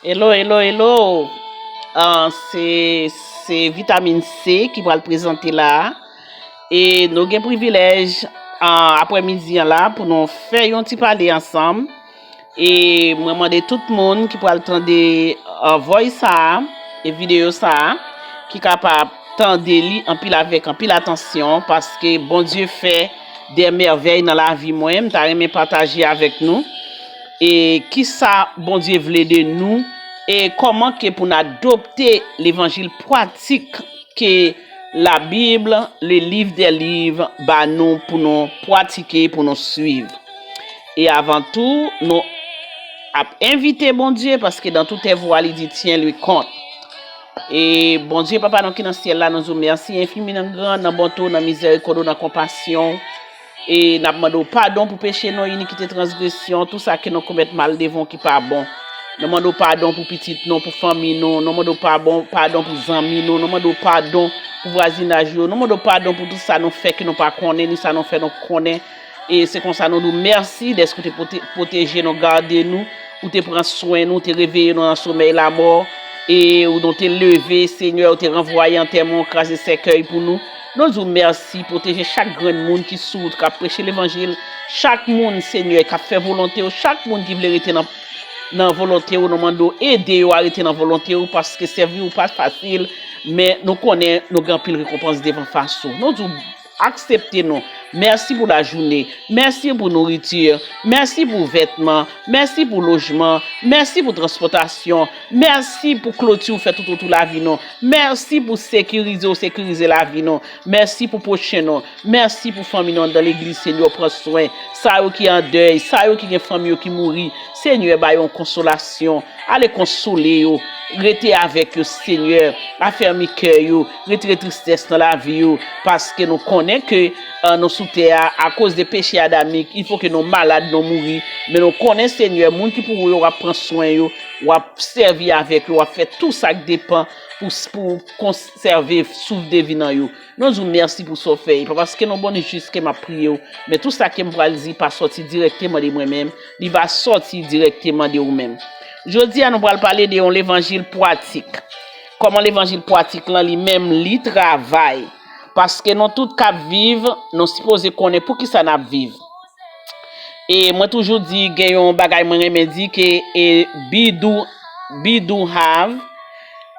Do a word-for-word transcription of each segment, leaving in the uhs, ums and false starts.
Hello, hello, hello. Ah, se, se Vitamin C ki pral prezante la. E nou gen privilèj, ah, aprèmidi an la pou nou fè yon ti pale ansanm. E mwen mande tout moun ki pral tande, ah, voice sa a, e videyo sa a, ki kapab tande li anpil avèk anpil atansyon, paske Bondye fè de mèvèy nan lavi mwen, m ta renmen pataje avèk nou. E kisa Bondye vle de nou, e kòman ke pou n adopte levanjil pratik ke la Bible, le livre des livres, ba nou pou nou pratike, pou nou swiv. E avan tou, nou ap envite Bondye, paske dans toutes tes voies, li di, tiens-lui compte. E Bondye, Papa nou ki nan syèl la, nou di w mèsi enfiniman gran nan bonte w, nan mizèrikòd ou, nan konpasyon w. E n ap mande w padon pou peche nou, inikite, transgresyon, tou sa ke nou komèt mal devan w ki pa bon. Nou mande w padon pou pitit nou, pou fanmi nou. Nou mande w pabon, padon pou zanmi nou. Nou mande w padon pou vwazinaj yo. Nou mande w padon pou tout sa nou fè ke nou pa konnen, ni sa nou fè nou konnen. E se konsa nou di w mèsi dèske w te pwote-, pwoteje nou, gade nou, ou te pran swen nou, ou te reveye nou nan somèy lamò, e ou nou te leve, Senyè, ou te ranvwaye antèman, kraze sèkèy pou nou. Nou di w mèsi, pwoteje chak grenn moun ki sou wout, k ap preche levanjil, chak moun, Senyè, k ap fè volonte w, chak moun ki vle rete nan, nan volonte w, nou mande w ede yo a rete nan volonte w, paske sèvi w pa fasil, men nou konnen nou gen anpil rekonpans devan fas ou. Nou di w aksepte nou. Mèsi pou lajounen. Mèsi pou nouriti. Mèsi pou vètman. Mèsi pou lojman. Mèsi pou transpòtasyon. Mèsi pou kloti ou fè toutotou lavi nou. Mèsi pou sekirize ou sekirize lavi nou. Mèsi pou pwochen nou. Mèsi pou fanmi nou anndan legliz, Senyè, pran swen. Sa yo ki an dèy, sa yo ki gen fanmi yo ki mouri, Senyè, ba yo yon konsolasyon. Ale konsole yo. Rete avèk yo, Senyè. Afèmi kè yo. Retire tristès nan lavi yo. Paske nou konnen ke, eh, nou sou tè a, akoz de peche adamik, il fo ke nou malad, nou mouri. Men nou konnen, Senyè, moun ki pou ou yo, w ap pran swen yo, w ap sèvi avèk yo, w ap fè tou sa k depann pou, pou konsève souf de vi nan yo. Nou di w mèsi pou sa w fè. E pa paske nou bon, ni jis ke m ap priye w, men tou sa ke m pral di pa sòti dirèkteman de mwen menm, li va sòti dirèkteman de ou menm. Jodi a, nou pral pale de yon levanjil pwatik. Kòman levanjil pwatik lan li menm, li travay? Paske nou tout k ap viv, nou sipoze konnen poukisa n ap viv. E mwen toujou di, gen yon bagay mwen renmen di ke, e, be do, be do have,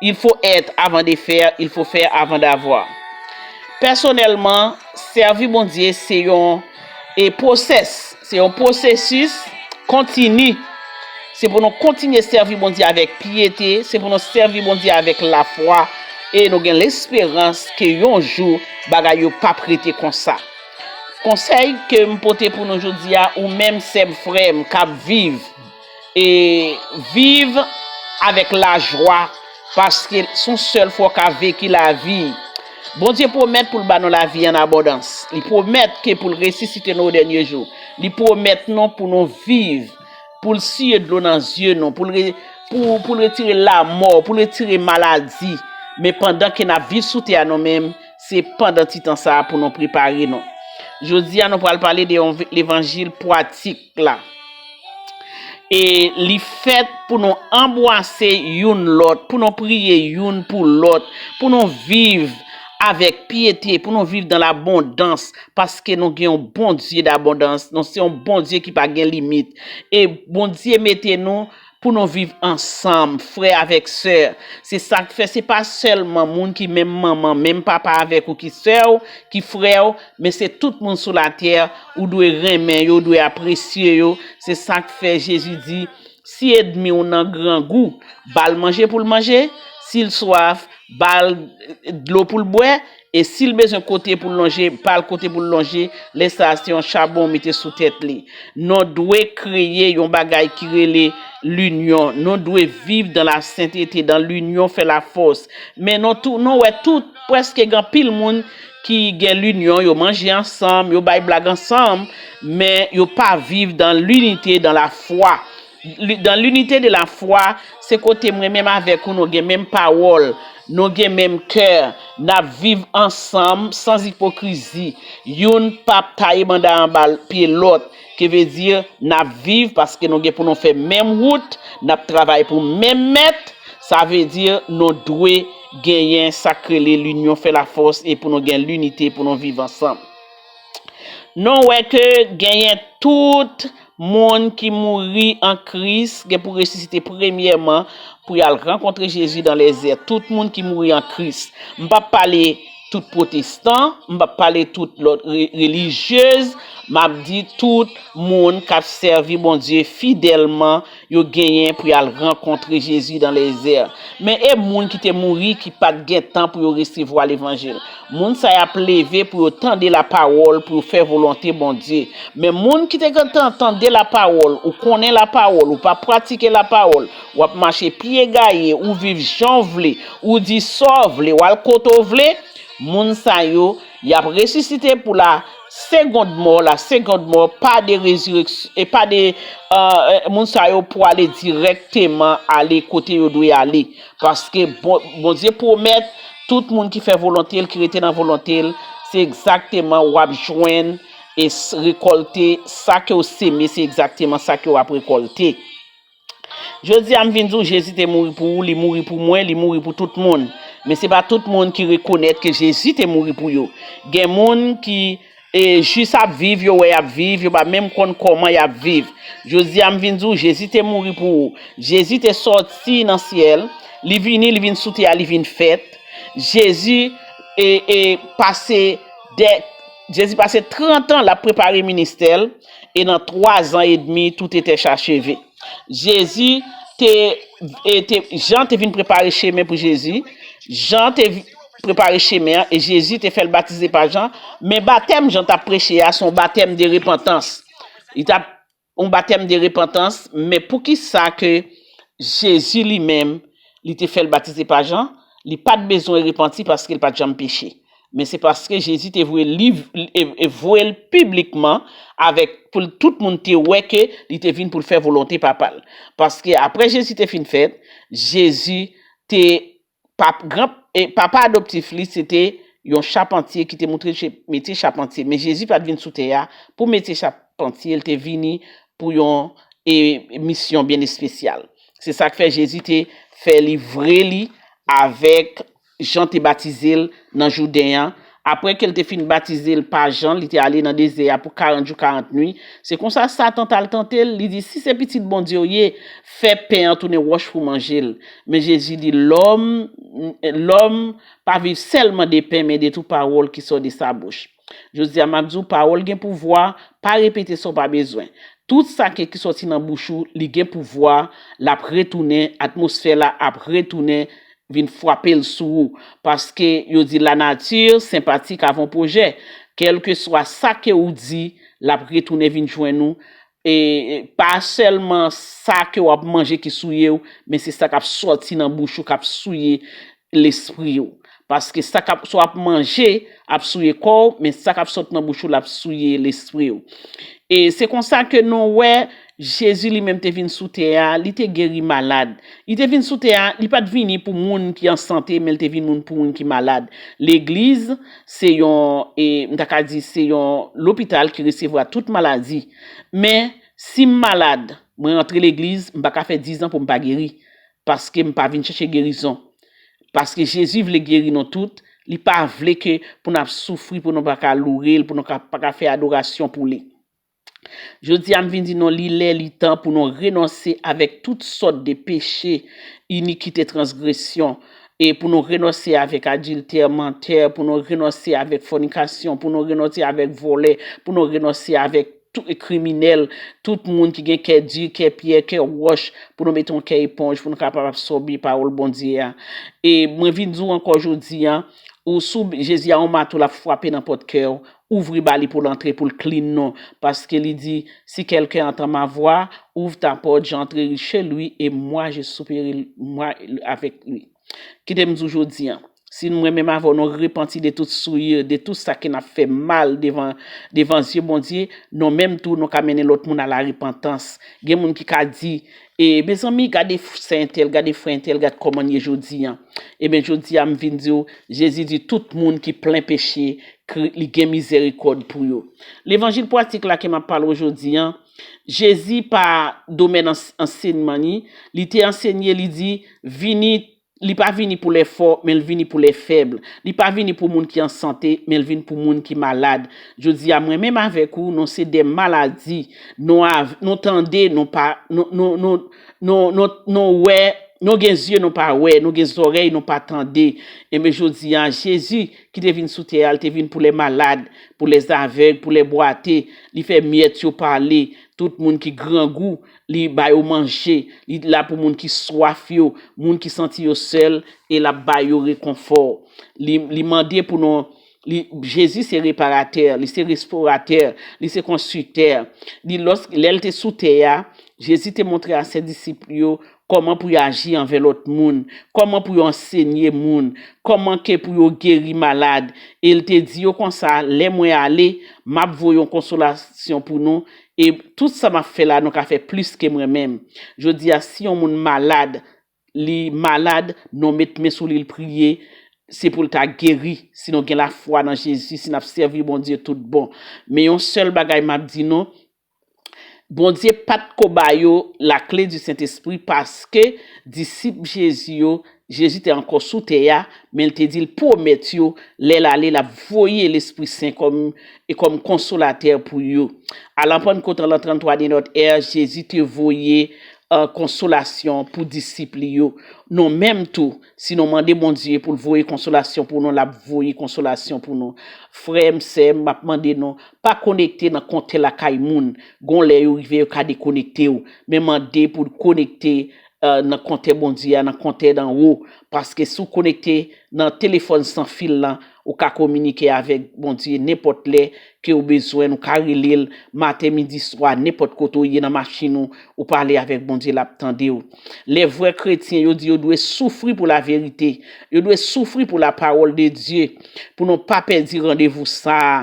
il faut être avant de faire, il faut faire avant d'avoir. Pèsonèlman, sèvi Bondye se yon, e, pwosès, se yon pwosesis kontini. Se pou nou kontinye sèvi Bondye avèk pyete, se pou nou sèvi Bondye avèk lafwa, e nou gen lesperans ke yon jou bagay yo p ap rete konsa. Konsèy ke m pote pou nou jodi a, ou menm sè m, frè m k ap viv, e viv avèk lajwa, paske s on sèl fwa w ka veki lavi. Bondye pwomèt pou l ba nou lavi an abondans. Li pwomèt ke pou l resisite nou o dènye jou. Li pwomèt nou pou nou viv, pou l siye dlo nan zye nou, pou l re-, pou, pou l retire lamò, pou l retire maladi. Men pandan ke n ap viv sou tè a nou menm, se pandan ti tan sa a pou nou prepare nou. Jodi a, nou pral pale de yon v-, levanjil pwatik la. E li fèt pou nou anbwase youn lòt, pou nou priye youn pou lòt, pou nou viv avèk pyete, pou nou viv dan labondans, paske nou gen yon Bondye dabondans, nou se yon Bondye ki pa gen limit. E Bondye mete nou pou nou viv ansanm, frè avèk sè. Se sa k fè se pa sèlman moun ki menm manman, menm papa avèk ou ki sè w, ki frè w, men se tout moun sou latè, ou dwe renmen yo, ou dwe apresye yo. Se sa k fè Jezi di, si ènmi w nan grangou, ba l manje pou l manje, si l swaf, ba l, eh, dlo pou l bwè, e si l bezwen kote pou l lonje, ba l kote pou l lonje, lè sa a se yon chabon w mete sou tèt li. Nou dwe kreye yon bagay ki rele linyon. Nou dwe viv dans la sainteté, dans l'union fait la force. Men nou tou, nou wè tout, prèske gen anpil moun ki gen linyon, yo manje ansanm, yo bay blag ansanm, men yo pa viv dans l'unité, dans la foi. Li-, dans l'unité de la foi, se kote mwen menm avèk ou, nou gen menm pawòl, nou gen menm kè, n ap viv ansanm, sans hypocrisie. Youn p ap taye banda anba l-, pye lòt, k Se vle di, n ap viv paske nou gen pou nou fè menm wout, n ap travay pou menm mèt. Sa vle di, nou dwe genyen sa k rele linyon fè lafòs e pou nou gen linite, pou nou viv ansanm. Nou wè ke genyen tout moun ki mouri an Kris gen pou resisite premyèman pou y al rankontre Jezi dan lèzè. Tout moun ki mouri an Kris. M p ap pale tout pwotestan, m p ap pale tout lòt re- relijyez, m ap di tout moun k ap sèvi Bondye fidèlman, yo genyen pou y al rankontre Jezi dan lèzè. Men e moun ki te mouri ki pa t gen tan pou yo resevwa levanjil. Moun sa y ap leve pou yo tande lapawòl, pou yo fè volonte Bondye. Men moun ki te gentan tande lapawòl, ou konnen lapawòl, ou pa pratike lapawòl, w ap mache pye gaye, ou viv jan w vle, ou di sa w vle, w al kote w vle, moun sa yo, y ap resisite pou la segond mò, la segond mò, pa de rezireksyon, e pa de, euh, moun sa yo pou ale dirèkteman ale kote yo dwe ale. Paske Bon- Bondye pwomèt, tout moun ki fè volonte l, ki rete nan volonte l, se egzakteman w ap jwenn e s- rekòlte sa ke w seme, se egzakteman sa ke w ap rekòlte. Jodi a, m vin di w, Jezi te mouri pou ou, li mouri pou mwen, li mouri pou tout moun. Men se pa tout moun ki rekonèt ke Jezi te mouri pou yo. Gen moun ki e, jis ap viv, yo wè y ap viv, yo pa menm konn kòman y ap viv. Jodi a, m vin di w, Jezi te mouri pou ou. Jezi te sòti nan syèl, li vini, li vin sou tè a, li vin fèt. Jezi e, e, pase de, Jezi pase trant an l ap prepare ministè l, e nan twa zan edmi, tout te acheve. Jezi te, e te, Jan te vin prepare chemen pou Jezi. Jan te vi- prepare chemen an, e Jezi te fè l batize pa Jan. Men batèm Jan t ap preche a, se yon batèm de repantans. Li t ap yon batèm de repantans, men poukisa ke Jezi li menm, li te fè l batize pa Jan? Li pa t bezwen repanti paske l pa t janm peche. Men se paske Jezi te voye liv e, e voye l piblikman avèk pou l- tout moun te wè ke li te vin pou l fè volonte Papa l. Paske apre Jezi te fin fèt, Jezi te pap, gran, e papa adoptif li se te yon chapantye ki te moutre che- metye chapantye. Men Jezi pa t vin sou tè a pou metye chapantye, li te vini pou yon e, misyon byen espesyal. Se sa k fè Jezi te fè livre li avèk Jan te batize l nan Jouden an. Apre ke l te fin batize l pa Jan, li te ale nan dezè a pou karant jou, karant nwi. Se konsa Satan t al tante l, li di, "Si se Pitit Bondye w ye, fè pen an tounen wòch pou manje l." Men Jezi di, "Lòm, lòm pa viv sèlman de pen, men de tout pawòl ki sot de sa bouch." Jodi a, m ap di w, pawòl gen pouvwa, pa repete sa w pa bezwen. Tout sa ke ki sòti nan bouch ou, li gen pouvwa, l ap retounen, atmosfè la ap retounen, vin frape l sou ou. Paske yo di lanati senpatik avan pwojè. Kèlkeswa sa ke ou di, l ap retounen vin jwenn ou. E pa sèlman sa ke w ap manje ki souye w, men se sa k ap sòti nan bouch ou k ap souye lespri w. Paske sa k ap, sa w ap manje ap souye kò w, men sa k ap sot nan bouch ou l ap souye lespri w. E se konsa ke nou wè Jezi li menm te vin sou tè a, li te geri malad. Li te vin sou tè a, li pa t vini pou moun ki an sante, men li te vin moun pou moun ki malad. Legliz, se yon, e, m ta ka di, se yon lopital ki resevwa tout maladi. Men, si m malad, mwen rantre legliz, m pa ka fè dizan pou m pa geri. Paske m pa vin chèche gerizon. Paske Jezi vle geri nou tout, li pa vle ke pou n ap soufri, pou nou pa ka loure l, pou nou ka, pa ka fè adorasyon pou li. Jodi a, m vin di nou, li lè, li tan pou nou renonse avèk tout sòt de peche, inikite, transgresyon, e pou nou renonse avèk adiltè, mantè, pou nou renonse avèk fònikasyon, pou nou renonse avèk vòlè, pou nou renonse avèk tout kriminèl, tout moun ki gen kè di, kè pyè, kè wòch, pou nou mete yon kè eponj, pou nou kapab absòbe pawòl Bondye a. E mwen vin di w ankò jodi a, ou sou Jezi a yon mato l ap frape nan pòt kè w, ouvri ba li pou l antre, pou l clean nou, paske li di, "Si quelqu'un entend ma voix, ouvre ta porte, j'entrerai chez lui et moi je souperai moi avec lui." Kite m di w jodi a, Si mwen menm avè w, nou repanti de tout souillure, de tout sa ki n ap fè mal devan, devan zye Bondye, nou menm tou, nou ka mennen lòt moun a la repantans. Gen moun ki ka di, e, mezanmi, gade sè entèl, gade frè entèl, gad kòman l ye jodi a. Ebyen, jodi a, m vin di w, Jezi di tout moun ki plen peche, Kri- li gen mizerikòd pou yo. Levanjil pratik la ke m ap pale w jodi a, Jezi pa domèn ans- ansèyman li, li te ansenye, li di, vini, li pa vini pou lè fò, men l vini pou lè fèb. Li pa vini pou moun ki an sante, men l vin pou moun ki malad. Jodi a, mwen menm avèk ou, nou se de maladi. Nou, av- nou tande, nou pa, nou, nou, nou, nou, nou, nou wè, nou gen zye, nou pa wè, nou gen zòrèy, nou pa tande. Ebyen, jodi a, Jezi ki te vin sou tè a, li te vin pou lè malad, pou lè avèg, pou lè bwate. Li fè myèt yo pale. Tout moun ki grangou, li ba yo manje. Li la pou moun ki swaf yo, moun ki santi yo sèl, e l ap ba yo rekonfò. Li, li mande pou nou, li, Jezi se reparatè, li se restoratè, li se konstritè. Li, lòs- lè l te sou tè a, Jezi te montre a sè disip yo kòman pou yo aji anvè lòt moun, kòman pou yo ansenye moun, kòman ke pou yo geri malad. E l te di yo konsa, lè mwen ale, m ap voye yon konsolasyon pou nou, e tout sa m ap fè la, nou ka fè plis ke mwen menm. Jodi a, si yon moun malad, li malad, nou met men sou li, l priye, se pou l ta geri, si nou gen lafwa nan Jezi, si n ap sèvi Bondye tout bon. Men yon sèl bagay m ap di nou, Bondye pa t ko ba yo lakle di Sentespri paske disip Jezi yo, Jezi te ankò sou tè a, men l te di l pwomèt yo, lè l ale, l ap voye Lespri Sen kòm, e kòm konsolatè pou yo. A la Pannkot an l'an trannntwa de nòt è, Jezi te voye, e, konsolasyon pou disip li yo. Nou menm tou, si nou mande Bondye pou l voye konsolasyon pou nou, l ap voye konsolasyon pou nou. Frè m, sè m, m ap mande nou, pa konekte nan kontè lakay moun. Gon lè yo rive, yo ka dekonekte w. Men mande pou w konekte, e, nan kontè Bondye a, nan kontè d'en haut. Paske si w konekte nan telefòn san fil lan, ou ka kominike avèk Bondye nenpòt lè ke w bezwen l, ou ka rele l maten, midi, swa, nenpòt kote w ye nan machin ou, ou pale avèk Bondye, l ap tande w. Lè vrè kretyen, yo di yo dwe soufri pou laverite, yo dwe soufri pou lapawòl de Dye, pou nou pa pèdi randevou sa a.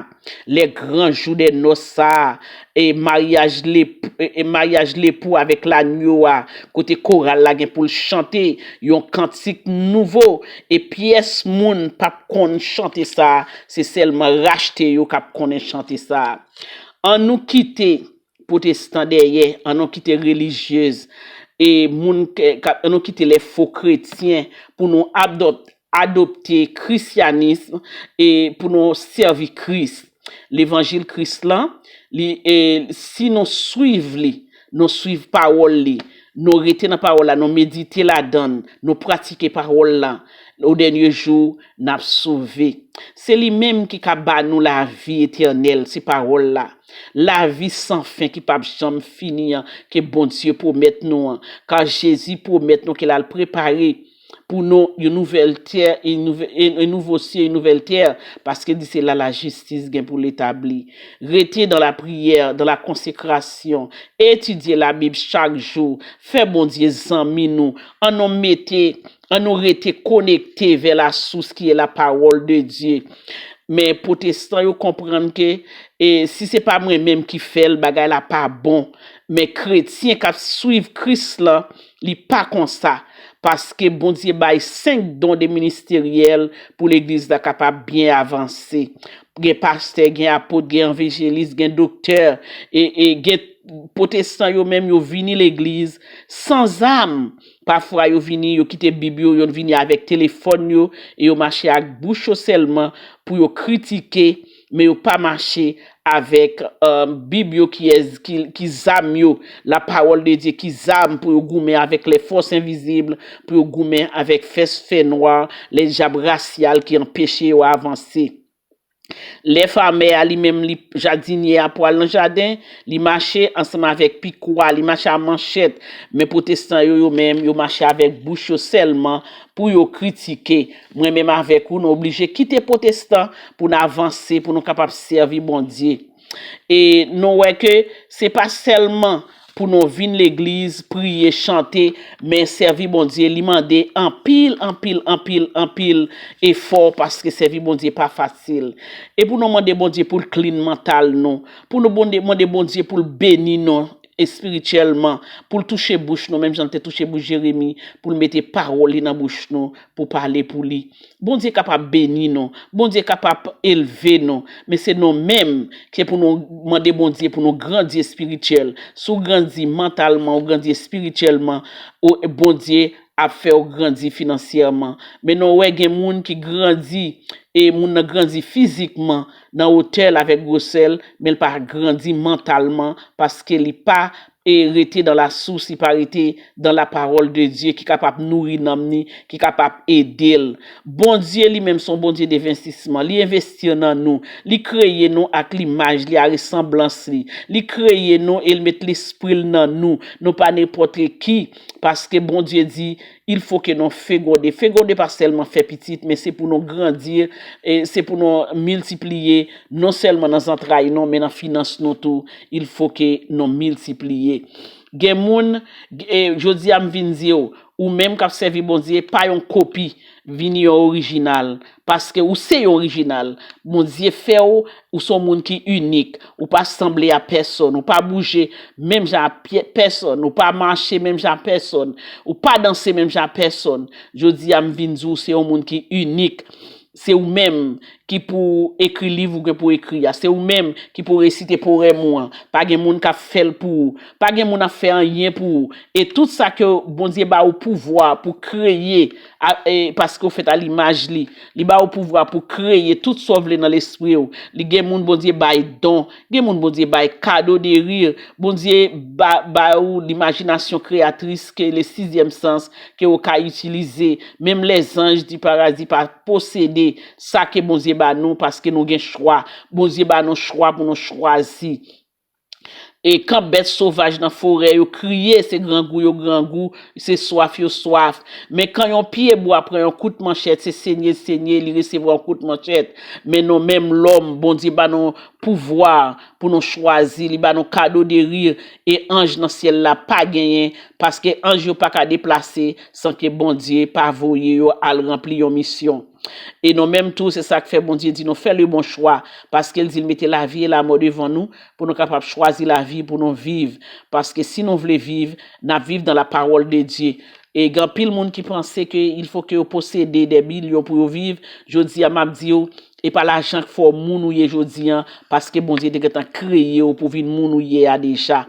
Les grands jours de noces sa a, e maryaj lepou, e, e maryaj lepou avèk lanyo a, kote koral la gen pou l chante yon kantik nouvo, e pyès moun p ap konn chante sa a, se sèlman rachte yo k ap konnen chante sa a. Annou kite pwotestan dèyè, annou kite relijyez, e moun, ke- ka- annou kite les faux chrétiens pou nou adòp- adopte krisyanis e pou nou sèvi Kris. Levanjil Kris lan, li, e, si nou swiv li, nou swiv pawòl li, nou rete nan pawòl la, nou medite ladan l, nou pratike pawòl la, o dènye jou, n ap sove. Se li menm ki ka ba nou lavi etènèl, se pawòl la. Lavi san fen ki p ap janm fini an, ke Bondye pwomèt nou an, ka Jezi pwomèt nou ke l al prepare pou nou yon nouvèl tè, yon nouve- yon nouvo syèl, yon nouvèl tè, paske di se la lajistis gen pou l etabli. Rete dans la prière, dans la consécration, etidye Labib chak jou, fè Bondye zanmi nou, annou mete, annou rete konekte vers la source qui est la parole de Dieu. Men pwotestan yo konprann ke, e, si se pa mwen menm ki fè l, bagay la pa bon. Men kretyen k ap swiv Kris lan, li pa konsa. Paske Bondye bay senk don de ministeryèl pou legliz la kapab byen avanse. Gen pastè, gen apot, gen evanjelis, gen doktè, e, e gen pwotestan yo menm, yo vini legliz san zam. Pafwa yo vini, yo kite Bib yo, yo vini avèk telefòn yo, e yo mache ak bouch yo sèlman pou yo kritike, men yo pa mache avèk, e, Bib yo ki, ki, ki zam yo, la parole de Dieu ki zam pou yo goumen avèk les forces invisibles, pou yo goumen avèk fès fènwa, les diables raciales ki anpeche yo avanse. Lè famè a li menm, li jadinyè a pou al nan jaden, li mache ansanm avèk pikwa, li mache a manchèt. Men pwotestan yo, yo menm, yo mache avèk bouch yo sèlman pou yo kritike. Mwen menm avèk ou, nou oblije kite pwotestan pou n avanse, pou nou kapab sèvi Bondye. E nou wè ke se pa sèlman pou nou vin legliz, priye, chante, men sèvi Bondye, li mande anpil, anpil, anpil, anpil efò, paske sèvi Bondye pa fasil. E pou nou mande Bondye pou l clean mantal nou, pou nou bonde- mande Bondye pou l beni nou espirityèlman, pou l touche bouch nou, menm jan l te touche bouch Jeremi, pou l mete pawòl li nan bouch nou, pou pale pou li. Bondye kapab beni nou, Bondye kapab elve nou, men se nou menm ki pou nou mande Bondye pou nou grandi espirityèl. Si w grandi mantalman, ou grandi espirityèlman, ou, Bondye ap fè w grandi finansyèman. Men nou wè gen moun ki grandi, e moun nan grandi fizikman nan wotè l avèk gwosè l, men l pa grandi mantalman, paske li pa e rete dans la source, li pa rete dans la parole de Dieu ki kapab nouri nanm ni, ki kapab ede l. Bondye li menm se yon Bondye denvestisman. Li envesti nan nou. Li kreye nou ak limaj li, a resanblans li. Li kreye nou e l met lespri l nan nou. Nou pa nenpòt ki, paske Bondye di, il faut que nou fegonde. Fegonde pa sèlman fè pitit, men se pou nou grandi, e se pou nou miltipliye, non sèlman nan zantray nou, men nan finans nou tou, il faut que nou miltipliye. Gen moun, e, jodi a m vin di w, ou menm k ap sèvi Bondye, pa yon kopi, vini yon orijinal, paske ou se yon orijinal. Bondye fè w, ou se yon moun ki inik, ou pa sanble a pèsonn, ou pa bouje menm jan a pyè- pèsonn, ou pa mache menm jan a pèsonn, ou pa danse menm jan a pèsonn. Jodi a m vin di w, se yon moun ki inik. Se ou menm ki pou ekri liv ou gen pou ekri a. Se ou menm ki pou resite powèm ou an. Pa gen moun k ap fè l pou ou. Pa gen moun ap fè anyen pou ou. E tout sa ke Bondye ba ou pouvwa pou kreye, a, e, paske w fèt a limaj li. Li ba ou pouvwa pou kreye tout sa w vle nan lespri w. Li gen moun Bondye bay don. Gen moun Bondye bay kado de rir. Bondye ba, ba ou limajinasyon kreyatris ke le sizyèm sans ke ou ka itilize. Menm lèzanj di paradi pa posede sa ke Bondye ba nou, paske nou gen chwa. Bondye ba nou chwa pou nou chwazi. E kan bèt sovaj nan forè yo kriye, se grangou yo grangou, se swaf yo swaf. Men kan yon pyebwa pran yon kout manchèt, se senye l senye, li resevwa yon kout manchèt. Men nou menm lòm, Bondye ba nou pouvwa pou nou chwazi, li ba nou kado de rir, e anj nan syèl la pa genyen, paske anj yo pa ka deplase san ke Bondye pa voye yo al ranpli yon misyon. E nou menm tou, se sa k fè Bondye di nou fè le bon chwa, paske l di l mete lavi e lamò devan nou, pou nou kapab chwazi lavi pou nou viv, paske si nou vle viv, n ap viv dans la parole de Dieu. E gen anpil moun ki panse ke il faut que yo posede des millions pou yo viv, jodi a m ap di w, e pa lajan k fè w moun ou ye jodi a, paske Bondye te gentan kreye w pou vin moun ou ye a deja.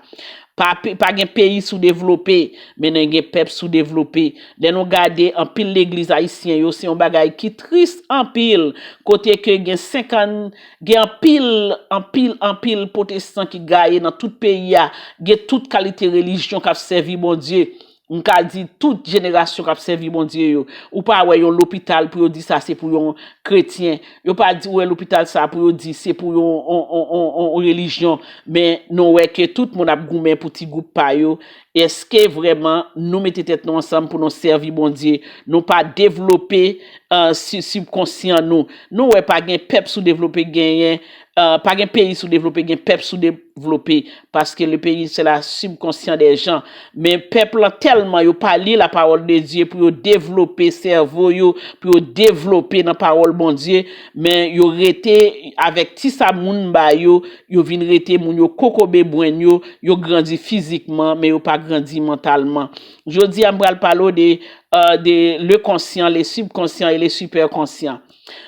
Pa, pe- pa gen peyi sou devlope, men nan gen pèp sou devlope. Lè nou gade anpil legliz ayisyen yo, se yon bagay ki tris anpil, kote ke gen senkant, gen anpil, anpil, anpil pwotestan ki gaye nan tout peyi a, gen tout kalite relijyon k ap sèvi Bondye. M ka di tout jenerasyon k ap sèvi Bondye yo. Ou pa wè yon lopital pou yo di sa se pou yon kretyen. Yo pa di wè lopital sa pou yo di se pou yon, yon, yon, yon, yon relijyon. Men nou wè ke tout moun ap goumen pou ti gwoup pa yo. Èske vrèman nou mete tèt nou ansanm pou nou sèvi Bondye? Nou pa devlope, eh, si- sibkonsyan nou. Nou wè pa gen pèp sou devlope genyen, eh, pa gen peyi sou devlope gen pèp sou devlope. Paske le pays, c'est la subconscient des gens. Men pèp lan tèlman yo pa li la parole de Dieu pou yo devlope sèvo yo, pou yo devlope nan pawòl Bondye, men yo rete avèk ti sa moun ba yo, yo vin rete moun yo kokobe bwenn yo, yo grandi fizikman, men yo pa grandi mantalman. Jodi a, m pral pale w de, euh, de le conscient, le subconscient et le superconscient.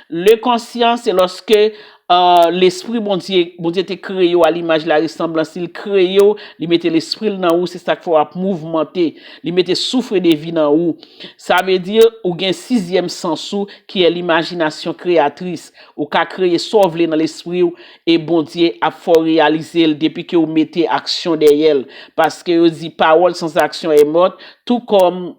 Le conscient, se lòske, euh, lespri Bondye, Bondye te kreye w a limaj la resanblans li, l kreye w, li mete lespri l nan ou, se sa k fè w ap mouvmante, li mete souffle de vie nan ou. Sa vle di, ou gen sizyèm sans ou, ki è limajinasyon kreyatris. Ou ka kreye sa w vle nan lespri w, e Bondye ap fè w reyalize l depi ke w mete aksyon dèyè l. Paske yo di, parole sans action est morte, tout comme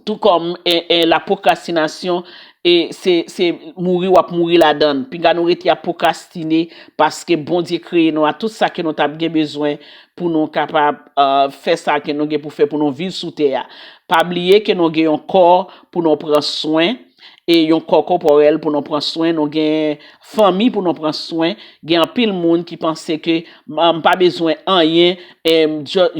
tout comme, eh, eh, la procrastination, e se, se mouri w ap mouri ladan l. Pinga nou rete ap pwokrastine, paske Bondye kreye nou a tout sa ke nou t ap gen bezwen pou nou kapab, euh, fè sa ke nou gen pou fè pou nou viv sou tè a. Pa bliye ke nou gen yon kò pou nou pran swen, e yon kò kòpòrèl pou nou pran swen, nou gen fanmi pou nou pran swen. Gen anpil moun ki panse ke m pa bezwen anyen, e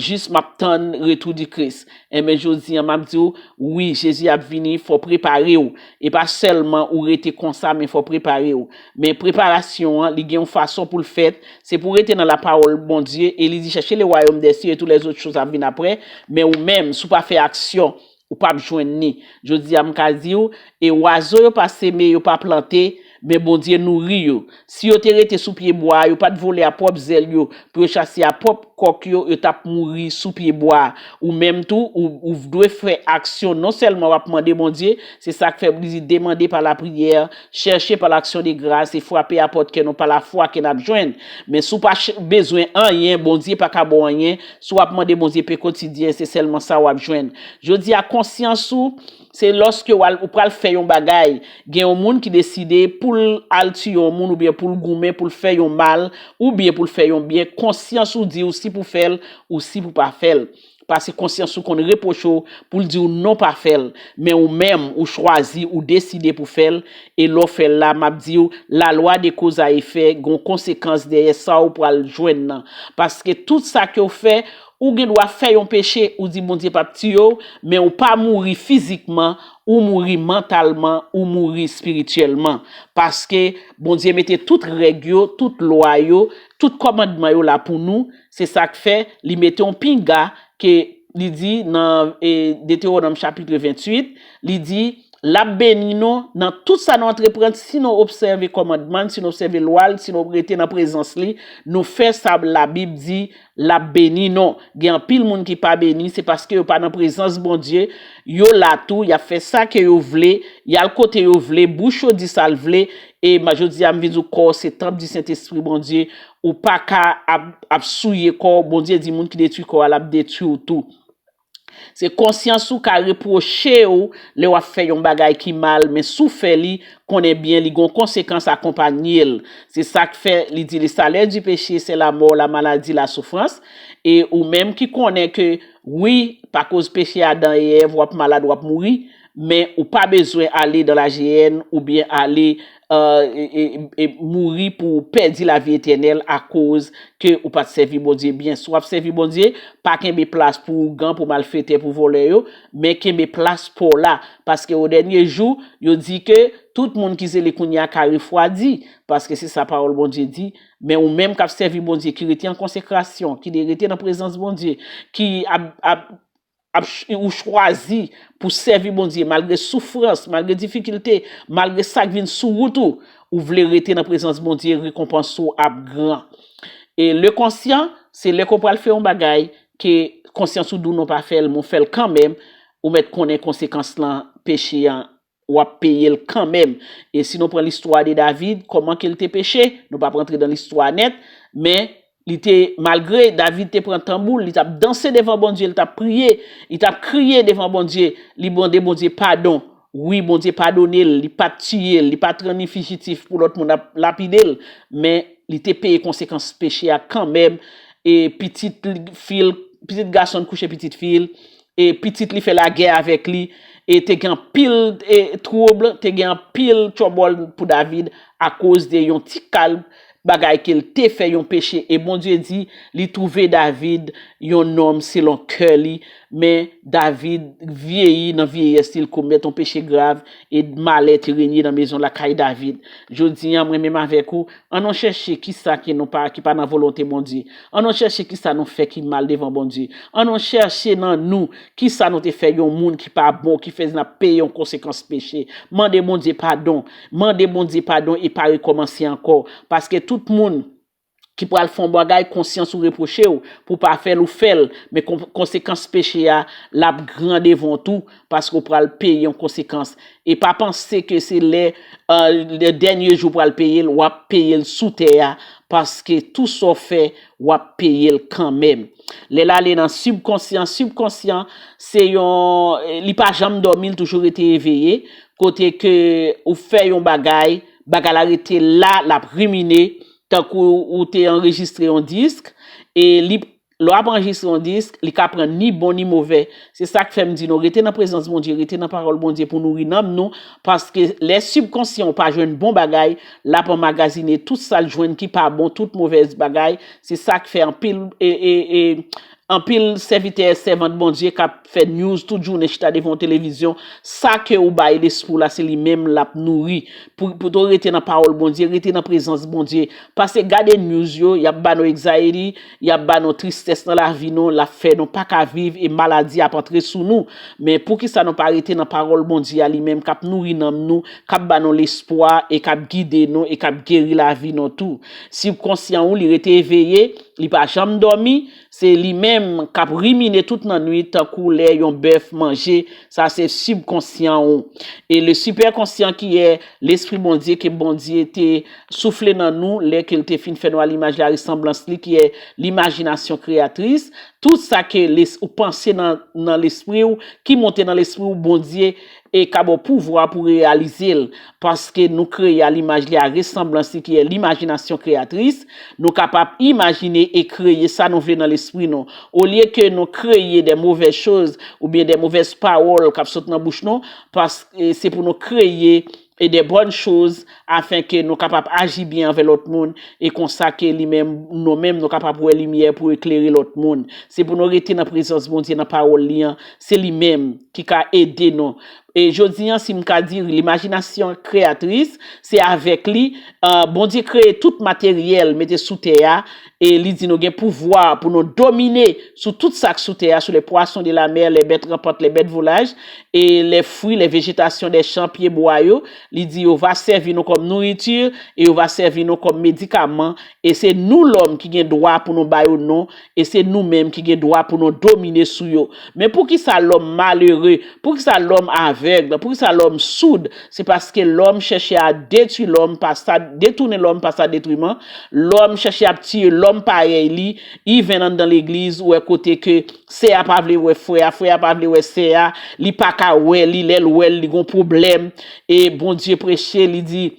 jis m ap tann retou di Kris. Enben, jodi an, m ap di w, wi, Jezi ap vini, fò w prepare w. E pa sèlman ou rete konsa, men fò w prepare w. Men preparasyon an, li gen yon fason pou l fèt. Se pou w rete nan lapawòl Bondye, e li di, chèche le wayòm dè sye, e tout lèzòt choz ap vin apre. Men ou menm, si w pa fè aksyon, ou p ap jwenn li. Jodi a, m ka di w, e wazo yo pa seme, yo pa plante, men Bondye nouri yo. Si yo te rete sou pye bwa a, yo pa t vole a pwòp zèl yo, pou yo chase a pwòp kòk yo, yo t ap mouri sou pye bwa a. Ou menm tou, ou, ou dwe fè aksyon. Non sèlman w ap mande Bondye, se sa k fè li di, demandez par la prière, cherchez par l'action de grâce, e frape a pòt kè nou pa lafwa ke n ap jwenn. Men si w pa ch- bezwen anyen, Bondye pa ka ba w anyen. Si w ap mande Bondye pen kotidyen, se sèlman sa w ap jwenn. Jodi a, konsyans ou, se lòske w al- ou pral fè yon bagay. Gen yon moun ki deside pou l al tiye yon moun, oubyen pou l goumen, pou l fè yon mal, oubyen pou l fè yon byen. Konsyans ou di w si pou fè l ou si pou pa fè l. Paske konsyans ou konn repwoche w pou l di w non, pa fè l. Men ou menm, ou chwazi, ou deside pou fè l. E lè w fè l la, m ap di w, la loi de cause à effet, gen yon konsekans dèyè sa ou pral jwenn nan. Paske tout sa ke w fè, ou gen dwa fè yon peche, ou di Bondye p ap tiye w, men ou pa mouri fizikman, ou mouri mantalman, ou mouri espirityèlman. Paske Bondye mete tout règ yo, tout lwa yo, tout kòmandman yo la pou nou. Se sa k fè li mete yon pinga ke li di nan, e, Detewonòm chapit venntuit, li di, l ap beni nou nan tout sa nou antreprann si nou obsève kòmandman l, si nou obsève lwa l, si nou rete nan prezans li, nou fè sa Labib di, l ap beni nou. Gen anpil moun ki pa beni, se paske yo pa nan prezans Bondye. Yo la tou, y ap fè sa ke yo vle, y al kote yo vle, bouch yo di sa l vle, e ma- jodi a, m vin di w, kò w se tanp di Sentespri Bondye, ou pa ka ap, ap souye kò w. Bondye di, moun ki detwi kò a, l ap detwi w tou. Se konsyans ou ka repwoche w lè w ap fè yon bagay ki mal, men si w fè li, konnen byen li gon konsekans akonpanye l. Se sa k fè li di, le salaire du péché, c'est la mort, la maladie, la souffrance. E ou menm ki konnen ke, wi, pa koz peche Adan e Èv, w ap malad, w ap mouri, men ou pa bezwen ale dans la Géhenne oubyen ale, e, e, e mouri pou w pèdi lavi etènèl akoz ke ou pa t sèvi Bondye byen. Si w ap sèvi Bondye, pa kenbe plas pou ougan, pou malfetè, pou vòlè yo, men kenbe plas pa w la. Paske o dènye jou, yo di ke tout moun ki zele kounye a ka refwadi, paske se sa pawòl Bondye di. Men ou menm k ap sèvi Bondye, ki rete an konsekrasyon, ki de rete nan prezans Bondye, ki ap, ap, ap ch- ou chwazi pou sèvi Bondye malgre soufrans, malgre difikilte, malgre sa k vin sou wout ou, ou vle rete nan prezans Bondye, rekonpans ou ap gran. E le konsyan, se lè ke w pral fè yon bagay ke konsyans ou di w non, pa fè l, men w fè l kanmenm, ou mèt konnen konsekans lan, peche an, w ap peye l kanmenm. E si nou pran listwa de David, kòman ke l te peche, nou p ap rantre nan listwa nèt, men li te, malgre David te pran tanbou l, li t ap danse devan Bondye, li t ap priye, li t ap kriye devan Bondye, li mande Bondye padon. Wi, Bondye padone l, li pa t tiye l, li pa t rann li fijitif pou lòt moun ap lapide l, men li te peye konsekans peche a kanmenm. E pitit fi l, pitit gason l kouche pitit fi l, e pitit li fè lagè avèk li, e te gen anpil, e, twoub, te gen anpil twòbòl pou David akoz de yon ti kal bagay ke l te fè, yon peche. E Bondye di, li twouve David yon nonm selon kè li, men David vyeyi, nan vyeyès li, l komèt yon peche grav, e malè te renye nan mezon lakay David. Jodi a, mwen menm avèk ou, ann nou chèche kisa ke nou pa, ki pa nan volonte Bondye. Ann nou chèche kisa nou fè ki mal devan Bondye. Ann nou chèche nan nou kisa nou te fè yon moun ki pa bon, ki fè n ap peye yon konsekans peche. Mande Bondye padon. Mande Bondye padon e pa rekòmanse ankò. Paske tout moun ki pral fè yon bagay, konsyans ou repwoche w pou w pa fè l, ou fè l. Men kon- konsekans peche a, l ap gran devan w tou, paske w pral peye yon konsekans. E pa panse ke se lè, e, lè dènye jou w pral peye l, w ap peye l sou tè a, paske tou sa w fè, w ap peye l kanmenm. Lè l ale nan sibkonsyan, sibkonsyan, se yon, li pa janm dòmi, li toujou rete eveye, kote ke ou fè yon bagay, bagay la rete la, l ap rimine, tankou ou te anrejistre yon disk, e li, Lè w ap anrejistre yon disk, li ka pran ni bon ni movè. Se sa k fè m di nou, rete nan prezans Bondye, rete nan pawòl Bondye pou nouri nanm nou, paske lè sibkonsyan w pa jwenn bon bagay, l ap anmagazine tout sa l jwenn ki pa bon, tout movèz bagay. Se sa k fè anpil, e, e, e, anpil sèvitè, sèvant Bondye k ap fè news tout jounen, chita devan yon televizyon. Sa ke ou bay lespri w la, se li menm l ap nouri. Pou, pou to rete nan pawòl Bondye, rete nan prezans Bondye. Pase gade news yo, y ap ba nou anxiety, y ap ba nou tristès nan lavi nou, l ap fè nou pa ka viv e maladi ap antre sou nou. Men poukisa nou pa rete nan pawòl Bondye a li menm k ap nouri nanm nou, k ap ba nou lespwa e k ap gide nou e k ap geri lavi nou tou? Sibkonsyan ou, li rete eveye, li pa janm dòmi, se li menm k ap rimine tout nannwit tankou lè yon bèf manje, sa se sibkonsyan ou. E le sipèkonsyan ki è lespri Bondye ke Bondye te soufle nan nou lè ke l te fin fè nou a limaj la resanblans li, ki è limajinasyon kreyatris, tout sa ke les, ou panse nan, nan lespri w, ki monte nan lespri w, Bondye e ka ba w pouvwa pou reyalize l, paske nou kreye a limaj li, a resanblans li, ki è limajinasyon kreyatris. Nou kapab imajine e kreye sa nou vle nan lespri nou. Olye ke nou kreye de movèz choz oubyen de movèz pawòl k ap sot nan bouch nou, paske se pou nou kreye e de bòn choz, afen ke nou kapab aji byen anvè lòt moun, e konsa ke li menm, nou menm, nou kapab wè limyè pou eklere lòt moun. Se pou nou rete nan prezans Bondye, nan pawòl li an. Se li menm ki ka ede nou. E jodi an, si m ka di, limajinasyon kreyatris, se avèk li, euh, Bondye kreye tout materyèl mete sou tè a, e li di nou gen pouvwa pou nou domine sou tout sa k sou tè a, sou les poissons de la mer, les bêtes rampantes, les bêtes volage, e les fruits, les végétations des champs, pyebwa yo. Li di yo va sèvi nou kòm nouriti, e yo va sèvi nou kòm medikaman, e se nou lòm ki gen dwa pou nou ba yo non, e se nou menm ki gen dwa pou nou domine sou yo. Men poukisa lòm malere? Poukisa lòm avèg? Poukisa lòm soud? Se paske lòm chèche a detwi lòm pa sa, detounen lòm pa sa detriman. Lòm chèche ap tiye lòm parèy li, even anndan legliz, ou wè kote ke sè a pa vle wè frè a, frè a pa vle wè sè a, li pa ka wè li, lè l wè l, li gon pwoblèm. E Bondye preche, li di,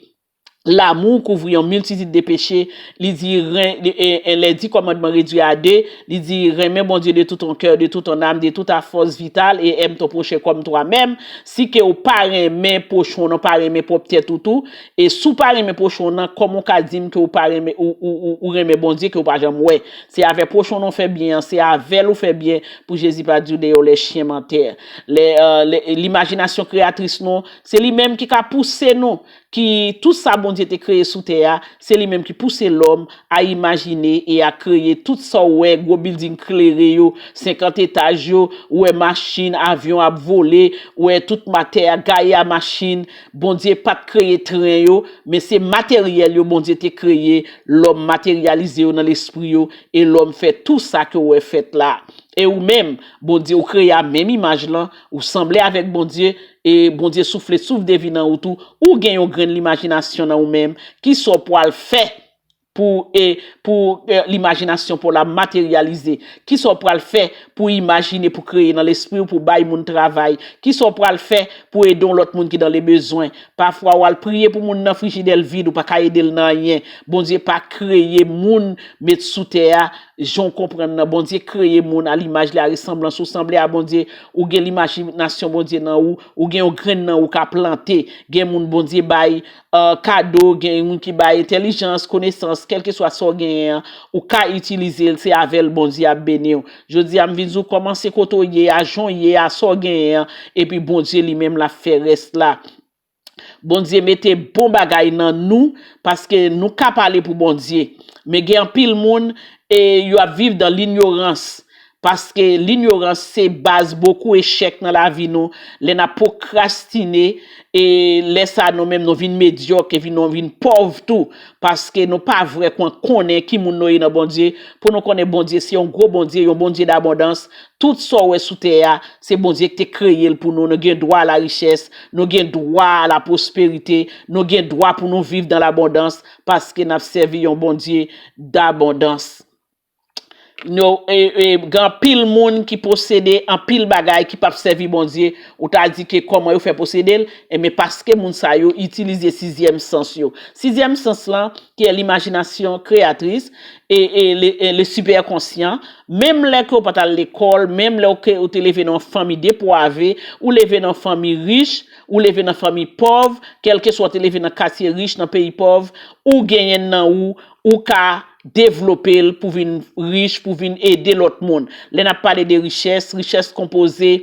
l'amour couvre une multitude de péchés, li di, ren, e, e, les dix commandements réduits à deux, li di, renmen Bondye de tout ton cœur, de toute ton âme, de toute ta force vitale, et aime ton prochain comme toi-même. Si ke ou pa renmen pwochen w nan, pa renmen pwòp tèt ou tou, e si w pa renmen pwochen w nan, kòman w ka di m ke ou pa renmen, ou, ou, ou, ou renmen Bondye ke ou pa janm wè? Se avè pwochen w nan w fè byen an, se avè l ou fè byen, pou Jezi pa di w dehors les chiens mentent. Le, euh, le, limajinasyon kreyatris nou, se li menm ki ka pouse nou, ki tout sa Bondye te kreye sou tè a, se li menm ki pouse lòm a imajine e a kreye tout sa w wè, gwo bilding klere yo, senkant etaj yo, ou wè machin, avyon ap vole, ou wè tout ma-, tè a gaye a machin. Bondye pa t kreye tren yo, men se materyèl yo Bondye te kreye, lòm materyalize yo nan lespri yo, e lòm fè tou sa ke w wè fèt la. E ou menm, Bondye, ou kreye a menm imaj lan, ou sanble avèk Bondye, e Bondye soufle souf de vi nan ou tou, ou gen yon grenn limajinasyon nan ou menm, kisa w pral fè pou, e, pou, e, limajinasyon pa w la materyalize? Kisa w pral fè pou imajine, pou kreye nan lespri w, pou bay moun travay? Kisa w pral fè pou ede yon lòt moun ki dans le besoin? Pafwa, w al priye pou moun nan, frijidè l vid, ou pa ka ede l nan anyen. Bondye pa kreye moun, met sou tè a, jan w konprann nan. Bondye kreye moun a limaj li, a resanblans ou, sanble a Bondye, ou gen limajinasyon Bondye nan ou, ou gen yon grenn nan ou ka plante. Gen moun Bondye bay, euh, kado, gen moun ki bay entèlijans, konesans, kèlkeswa sa w genyen an, ou ka itilize l, se avè l Bondye ap beni w. Jodi a, m vin di w kòmanse kote w ye a, jan w ye a, sa w genyen an, epi Bondye li menm l ap fè rès la. Bondye mete bon bagay nan nou, paske nou ka pale pou Bondye. Men gen anpil moun, e yo ap viv dans l'ignorance. Paske linyorans se baz bokou echèk nan lavi nou. Lè n ap pwokrastine, e lè sa a nou menm nou vin medyòk, epi nou vin pòv tou. Paske nou pa vrèkman konnen ki moun nou ye nan Bondye. Pou nou konnen Bondye se yon gwo Bondye, yon Bondye dabondans. Tout sa w wè sou tè a, se Bondye ki te kreye l pou nou. Nou gen dwa a la richès, nou gen dwa a la pwosperite, nou gen dwa pou nou viv dans l'abondance, paske n ap sèvi yon Bondye dabondans. Yo, e, e, gen anpil moun ki posede anpil bagay ki p ap sèvi Bondye, ou ta di ke kòman yo fè posede l, enben paske moun sa yo itilize sizyèm sans yo. Sizyèm sans lan, ki est l'imagination créatrice, e, e, le, e, le superconscient, menm lè ke w pa t al lekòl, menm lè w ke ou te leve nan yon fanmi depwaze, ou leve nan fanmi rich, ou leve nan fanmi pòv, kèlkeswa w te leve nan katye rich, nan peyi pòv, ou genyen nan ou, ou ka devlope l pou vin rich, pou vin ede lòt moun. Lè n ap pale de richès, richès konpoze,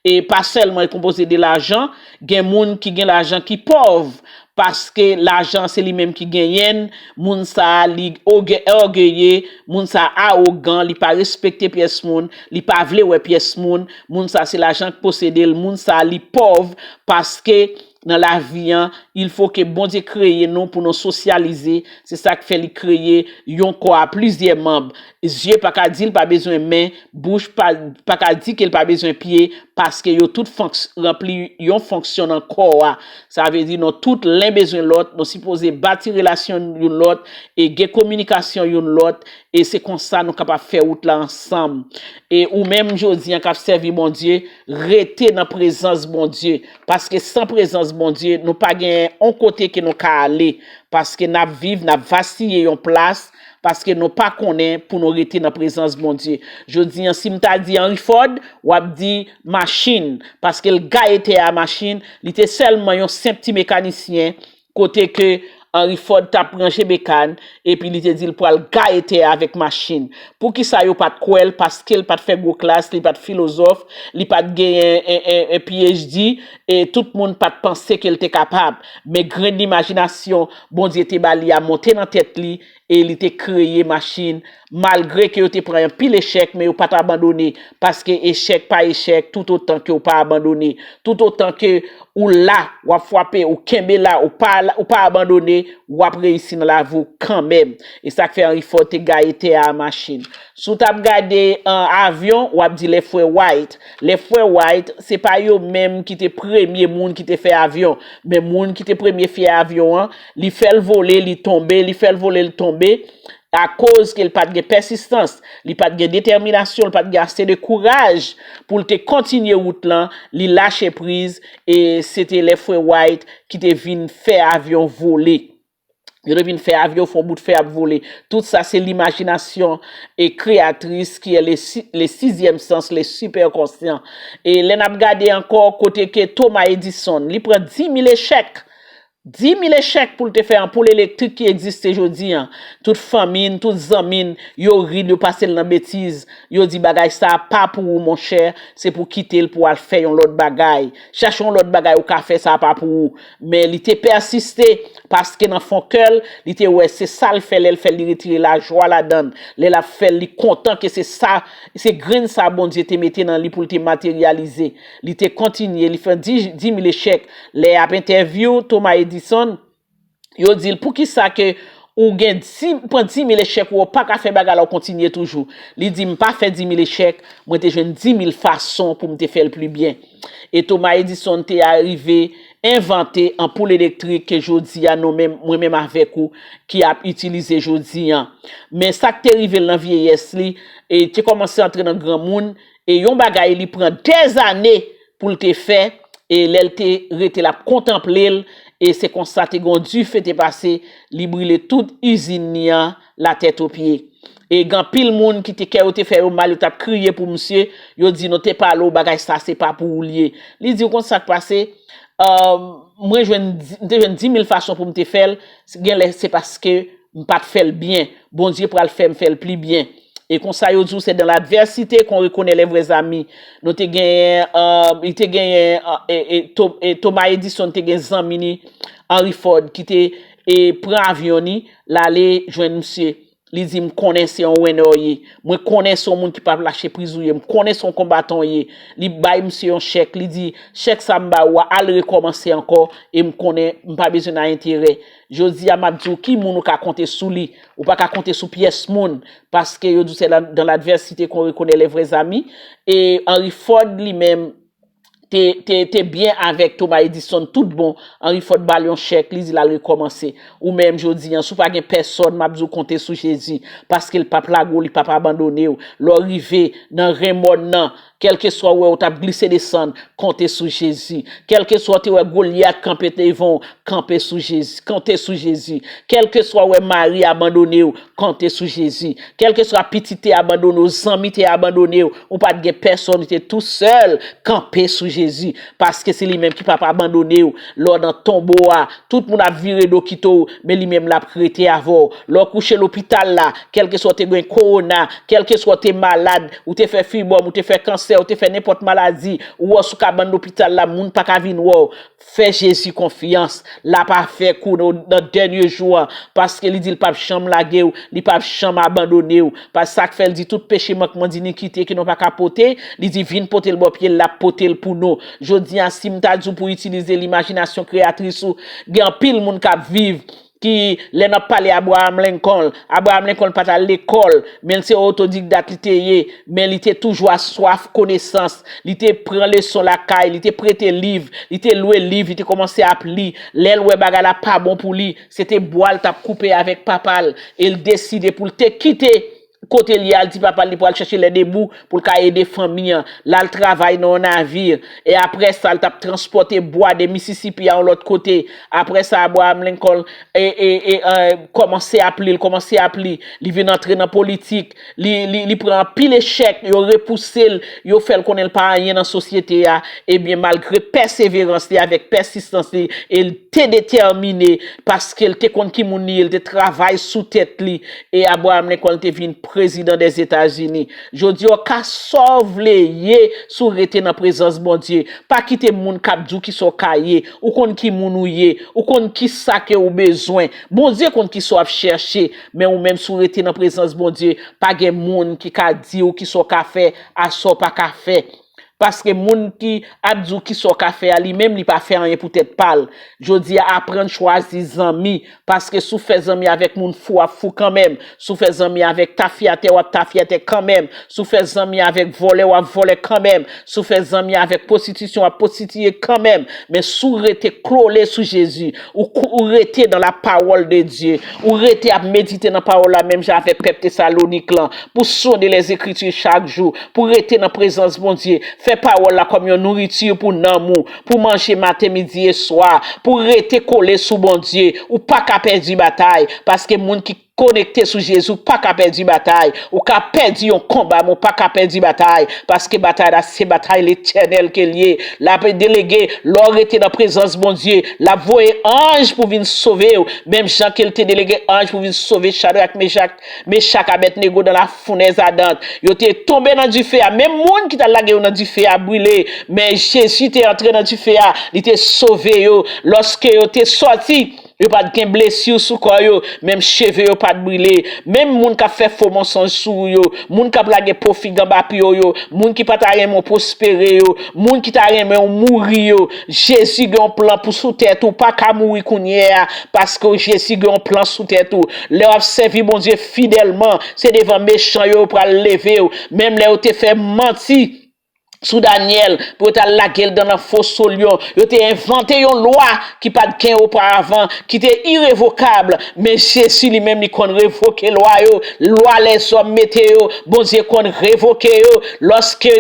e pa sèlman e konpoze de lajan, gen moun ki gen lajan ki pòv, paske lajan se li menm ki genyen l, moun sa a li ògeye, moun sa a awogan, li pa respekte pyès moun, li pa vle wè pyès moun, moun sa a se lajan k posede l, moun sa a li pòv, paske nan lavi an, il faut que Bondye kreye nou pou nou sosyalize. Se sa k fè li kreye yon kò a plizyè manm. Zye pa ka di l pa bezwen men, bouch pa, pa ka di ke l pa bezwen pye, paske yo tout fonks-, ranpli yon fonksyon nan kò a. Sa vle di nou tout len bezwen lòt, nou sipoze bati relasyon youn lòt, e gen kominikasyon youn lòt, e se konsa nou kapab fè wout la ansanm. E ou menm jodi an k ap sèvi Bondye, rete nan prezans Bondye. Paske san prezans Bondye, nou pa gen yon kote ke nou ka ale. Paske n ap viv, n ap vasiye yon plas, paske nou pa konnen pou nou rete nan prezans Bondye. Jodi an, si m ta di Henry Ford, w ap di machin, paske l gaye tè a machin, li te sèlman yon senp ti mekanisyen, kote ke Henry Ford t ap ranje bekàn, epi li te di l pral gaye tè a avèk machin. Poukisa yo pa t kwè l? Paske l pa t fè gwo klas, li pa t filozòf, li pa t genyen en, en, en P H D, e tout moun pa t panse ke l te kapab. Men grenn imajinasyon Bondye te ba li a monte nan tèt li, e li te kreye machin, malgre ke yo te pran anpil echèk, men yo pa t abandone, paske echèk pa echèk, toutotan ke w pa abandone, toutotan ke ou la, w ap frape, ou kenbe la, ou pa, ou pa abandone, w ap reyisi nan lavi w kanmenm. E sa k fè Henry Ford te gaye tè a machin. Si w t ap gade, an, avyon, w ap di lè frè Wright. Lè frè Wright, se pa yo menm ki te premye moun ki te fè avyon, men moun ki te premye fè avyon an, li fè l vole, li tonbe, li fè l vole, li tonbe, akoz ke l pa t gen pèsistans, li pa t gen detèminasyon, li pa t gen ase de kouraj pou l te kontinye wout lan, li lache priz, e se te lè frè Wright ki te vin fè avyon vole. Yo te vin fè avyon, fè yon bout fè ap vole. Tout sa se limajinasyon e kreyatris ki e le si-, le sizyèm sans, le sipèkonsyan. E lè n ap gade ankò kote ke Thomas Edison, li pran di mil echèk. Di mil echèk pou l te fè anpoul elektrik ki egziste jodi an. Tout fanmi n, tout zanmi n, yo ri l, yo pase l nan betiz. Yo di bagay sa a pa pou ou, monchè, se pou kite l pou al fè yon lòt bagay. Chache yon lòt bagay ou ka fè, sa a pa pou ou. Men li te pèsiste, paske nan fon kè l, li te wè se sa l fè, lè l fè l, li retire lajwa ladan l. Lè l ap fè l, li kontan ke se sa, se grenn sa Bondye te mete nan li pou l te materyalize. Li te kontinye, li fè di, di mil echèk. Lè y ap entèvyou Thomas Edison, yo di l, "Poukisa ke ou gen di, pran di mil echèk, ou pa ka fè bagay la, ou kontinye toujou?" Li di, "M pa fè di mil echèk, mwen te jwenn di mil fason pou m te fè l pli byen." E Thomas Edison te arive envante anpoul elektrik ke jodi a nou menm, mwen menm avèk ou, ki ap itilize jodi an. Men sa k te rive l nan vyeyès li, e te kòmanse antre nan granmoun, e yon bagay li pran dèzane pou l te fè, e lè l te rete l ap kontanple l, e se konsa te gen yon dife te pase, li brile tout izin li an latètopye. E gen anpil moun ki te, kè yo te fè yo mal, yo t ap kriye pou misye, yo di, "Nou te pale w, bagay sa se pa pou ou l ye." Li di, "Ou konn sa k pase? Mwen jwenn, m te jwenn di mil fason pou m te fè l, genlè se paske m pa t fè l byen. Bondye pral fè m fè l pli byen." E konsa yo di w, "C'est dans l'adversité qu'on reconnaît les vrais amis." Nou te genyen, e, li te genyen, e, e, e, To-, e, Thomas Edison te gen zanmi ni, Henry Ford, ki te, e, pran avyon ni, l ale jwenn misye. Li di, "M konnen se yon winner w ye. Mwen konnen se yon moun ki p ap lache priz ou ye. M konnen se yon konbatan w ye." Li bay misye yon chèk. Li di, "Chèk sa m ba ou a, al rekòmanse ankò, e m konnen m pa bezwen nan enterè." Jodi a, m ap di w ki moun ou ka konte sou li. Ou pa ka konte sou pyès moun, paske yo di w, "C'est la, dans l'adversité qu'on reconnaît les vrais amis." E Henry Ford li menm, te, te, te byen avèk Thomas Edison, tout bon, Henry Ford ba l yon chèk, li di l al rekòmanse. Ou menm, jodi a, si w pa gen pèsòn, m ap di w konte sou Jezi, paske l p ap lage w, li p ap abandone w. Lè w rive nan ren mòn nan, kèlkeswa w wè w t ap glise desann, konte sou Jezi. Kèlkeswa w te wè Golyat kanpe devan w, kanpe sou Jezi, konte sou Jezi. Kèlkeswa w wè mari abandone w, konte sou Jezi. Kèlkeswa pitit te abandone w, zanmi te abandone w, ou pa t gen pèsòn, ou te tousèl, kanpe sou Jezi. Paske se li menm ki p ap abandone w. Lè w nan tonbo a, tout moun ap vire do kite w, men li menm l ap rete avè w. Lè w kouche lopital la, kèlkeswa w te gen kowona, kèlkeswa w te malad, ou te fè fibwòm, ou te fè kansè, ou te fè nenpòt maladi, ou wè w sou kabann lopital la, moun pa ka vin wè w. Fè Jezi konfyans, l ap avèk ou nan, nan dènye jou a, paske li di l p ap janm lage w, li p ap janm abandone w. Paske sa k fè l di tout peche, mankman, dinikite ke nou pa ka pote, li di vin pote l bò pye l, l ap pote l pou nou. Jodi a, si m ta di w pou w itilize limajinasyon kreyatris ou, gen anpil moun k ap viv ki, lè n ap pale Abraham Lincoln, Abraham Lincoln pa t al lekòl, men l se otodidak li te ye, men li te toujou aswaf konesans. Li te pran leson lakay, li te prete liv, li te lwe liv, li te kòmanse ap li. Lè l wè bagay la pa bon pou li, se te bwa l t ap koupe avèk papa l, e l deside pou l te kite kote l ye, al di papa l li pral chèche lè debou pou l ka ede fanmi an. L al travay nan yon navir. E apre sa, l t ap transpòte bwa de Mississippi a yon lòt kote. Apre sa, Abraham Lincoln e, e, e, e, kòmanse ap li, l kòmanse ap li. Li vin antre nan politik. Li, li, li pran anpil echèk. Yo repouse l. Yo fè l konnen l pa anyen nan sosyete a. Ebyen, malgre pèseverans li, avèk pèsistans li, e l te detèmine, paske l te konn ki moun li ye, l te travay sou tèt li, e Abraham Lincoln te vin prezidan dèzetazini. Jodi a, w ka sa w vle ye, si w rete nan prezans Bondye. Pa kite moun k ap di w kisa w ka ye. Ou konn ki moun ou ye. Ou konn kisa ke ou bezwen. Bondye konn kisa w ap chèche. Men ou menm, si w rete nan prezans Bondye, pa gen moun ki ka di w kisa w ka fè, a sa w pa ka fè. Paske moun ki ap di w kisa w ka fè a, li menm, li pa fè anyen pou tèt pa l. Jodi a, aprann chwazi zanmi, paske si w fè zanmi avèk moun fou, w ap fou kanmenm. Si w fè zanmi avèk tafyatè, w ap tafyatè kanmenm. Si w fè zanmi avèk vòlè, w ap vòlè kanmenm. Si w fè zanmi avèk pwostitiye, w ap pwostitiye kanmenm. Men si w rete kole sou Jezi, ou, ou rete dans la parole de Dieu, ou rete ap medite nan pawòl la, menm jan avèk pèp Tesalonik lan, pou sonde lèzekriti chak jou, pou rete nan prezans Bondye, fè pawòl la kòm yon nouriti pou nanm ou, pou manje maten, midi e swa, pou rete kole sou Bondye, ou pa ka pèdi batay, paske moun ki konekte sou Jezi, ou pa ka pèdi batay, ou ka pèdi yon konba, men ou pa ka pèdi batay, paske batay la se batay Letènèl ke l ye. L ap delege, lè w rete nan prezans Bondye, l ap voye anj pou vin sove w, menm jan ke l te delege anj pou vin sove Chadrak, Mechak, Mechak, Abèdnego dans la fournaise ardente. Yo te tonbe nan dife a. Menm moun ki t al lage yo nan dife a brile. Men Jezi te antre nan dife a. Li te sove yo. Lòske yo te sòti, yo pa t gen blesi sou kò yo. Menm cheve yo pa t brile. Menm moun k ap fè fo mansonj sou ou yo. Moun k ap lage po fig anba pye w yo. Moun ki pa ta renmen w pwospere yo. Moun ki ta renmen w mouri yo. Jezi gen yon plan pou sou tèt ou. Pa ka mouri kounye a. Paske Jezi gen yon plan sou tèt ou. Lè w ap sèvi Bondye fidèlman, se devan mechan yo, yo pral leve w. Menm lè yo te fè manti sou Danyèl, pou yo t al lage l dan nan foso lyon, yo te envante yon lwa ki pa t gen oparavan, ki te irevokab. Men Jezi li menm, li konn revoke lwa yo. Lwa lèzòm mete yo, Bondye konn revoke yo. Lòske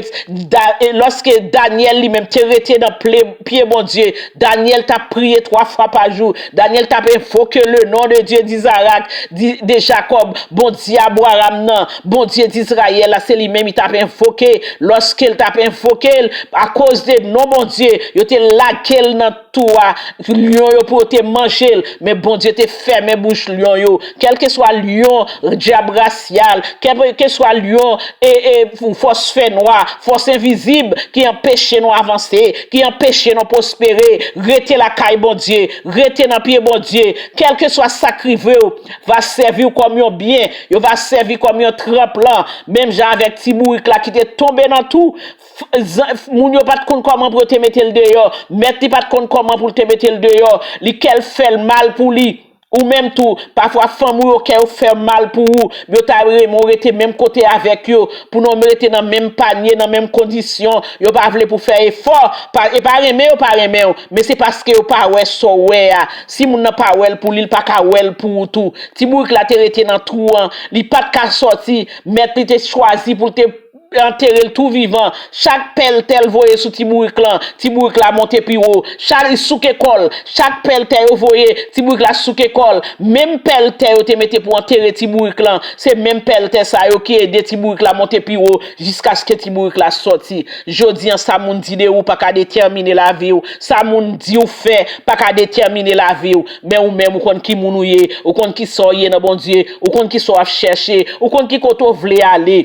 Da-, e lòske Danyèl li menm te rete nan ple-, pye Bondye, Danyèl t ap priye twa fwa pa jou. Danyèl t ap envoke le non de Dye di Zarak, di, de Jakòb, Bondye Abraram nan, Bondye Dizrayèl la, se li menm li t ap envoke. Lòske l t ap envoke l, akoz de non Bondye, yo te lage l nan tou a, lyon yo pou yo te manje l. Men Bondye te fèmen bouch lyon yo. Kèlkeswa lyon, dyab rasyal, kèlkeswa lyon, e, e, fòs fènwa, fòs envizib ki anpeche nou avanse, ki anpeche nou pwospere, rete lakay Bondye, rete nan pye Bondye. Kèlkeswa sa k rive w, va sèvi w kòm yon byen, yo va sèvi kòm yon tranplan, menm jan avèk ti bourik la ki te tonbe nan tou. F-, zan-, f-, moun yo pa t konn kòman pou yo te mete l deyò, mèt li pa t konn kòman pou l te mete l deyò, li kè l fè l mal pou li. Ou menm tou, pafwa fanmi w yo kè yo fè mal pou ou, yo ta renmen w rete menm kote avèk yo, pou nou rete nan menm panye, nan menm kondisyon, yo pa vle pou fè efò, pa, e pa renmen yo pa renmen w, men se paske yo pa wè sa w wè a. Si moun nan pa wè l pou li, li pa ka wè l pou ou tou. Ti bourik la te rete nan twou an, li pa t ka sòti, mèt li te chwazi pou l te antere l tou vivan. Chak pèl tè l voye sou ti bourik lan, ti bourik la monte pi wo. Chak li souke kò l, chak pèl tè yo voye, ti bourik la souke kò l. Menm pèl tè yo te mete pou antere ti bourik lan, se menm pèl tè sa yo ki ede ti bourik la monte pi wo jiskaske ti bourik la sòti. Jodi an, sa moun di de ou pa ka detèmine lavi w. Sa moun di w fè pa ka detèmine lavi w. Men ou menm, ou konn ki moun ou ye, ou konn ki sa w ye nan Bondye, ou konn ki sa w ap chèche, ou konn ki kote w vle ale.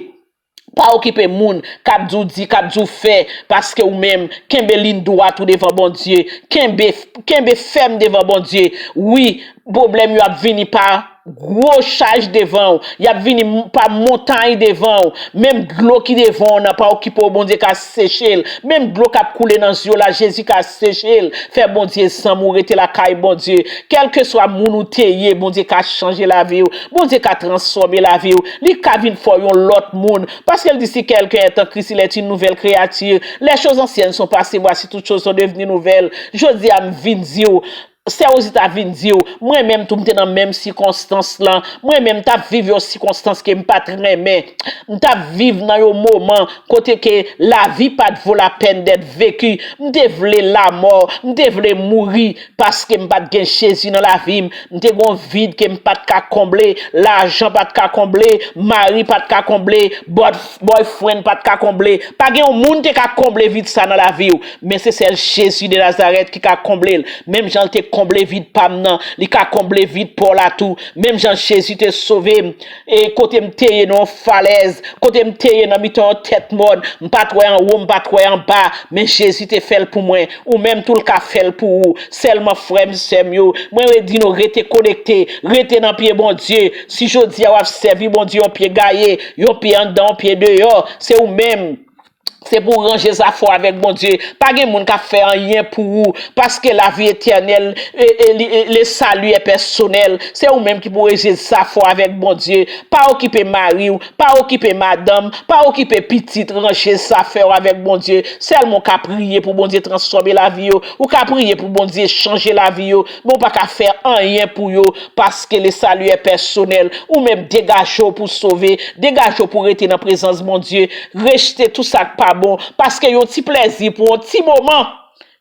Pa okipe moun k ap di w di, k ap di w fè, paske ou menm, kenbe liy dwat ou devan Bondye. Kenbe, kenbe fèm devan Bondye. Wi, pwoblèm yo ap vini pa gwo chaj devan w. Y ap vini m- pa montay devan w. Menm dlo ki devan w nan, pa okipe w, Bondye ka seche l. Menm dlo k ap koule nan zye w la, Jezi ka seche l. Fè Bondye zanmi w, rete lakay Bondye. Kèlkeswa moun ou te ye, Bondye ka chanje lavi w. Bondye ka transfòme lavi w. Li ka vin fè w yon lòt moun. Paske l di, si quelqu'un est en Christ, il est une nouvelle créature. Les choses anciennes sont passées, voici toutes choses sont devenues nouvelles. Jodi a, m vin di w, Sè Wozita vin di w, mwen menm tou, m te nan menm sikonstans lan. Mwen menm, m t ap viv yon sikonstans ke m pa t renmen. M t ap viv nan yon moman kote ke lavi pa t vo lapèn dèt veki. M te vle lamò, m te vle mouri. Paske m pa t gen Jezi nan lavi m, m te gon vid ke m pa t ka konble, lajan pa t ka konble, mari pa t ka konble, boy- boyfriend pa t ka konble. Pa gen yon moun te ka konble vid sa nan lavi w, men se sèl Jezi de Nazarèt ki ka konble l. Menm jan l te konble vid pa m nan, li ka konble vid pa w la tou. Menm jan Jezi te sove m, e kote m te ye nan yon falèz, kote m te ye nan mitan yon tèt mòn, m pa t wè anwo, m pa t wè anba, men Jezi te fè l pou mwen. Ou menm tou l ka fè l pou ou. Sèlman frè m, sè m yo, mwen redi nou rete konekte, rete nan pye Bondye. Si jodi a w ap sèvi Bondye yon pye gaye, yon pye anndan, yon pye deyò, se ou menm. Se pou w ranje zafè w avèk Bondye. Pa gen moun k ap fè anyen pou ou, paske lavi etènèl, e, e, li- e, le salut est personnel. Se ou menm ki pou ranje zafè w avèk Bondye. Pa okipe mari w, pa okipe madanm, pa okipe pitit, ranje zafè w avèk Bondye. Sèlman w ka priye pou Bondye transfòme lavi yo. Ou ka priye pou Bondye chanje lavi yo. Men w pa ka fè anyen pou yo, paske le salut est personnel. Ou menm degaje w pou sove, degaje w pou rete nan prezans Bondye. Rejte tou sa k pa bon, paske yon ti plèzi pou yon ti moman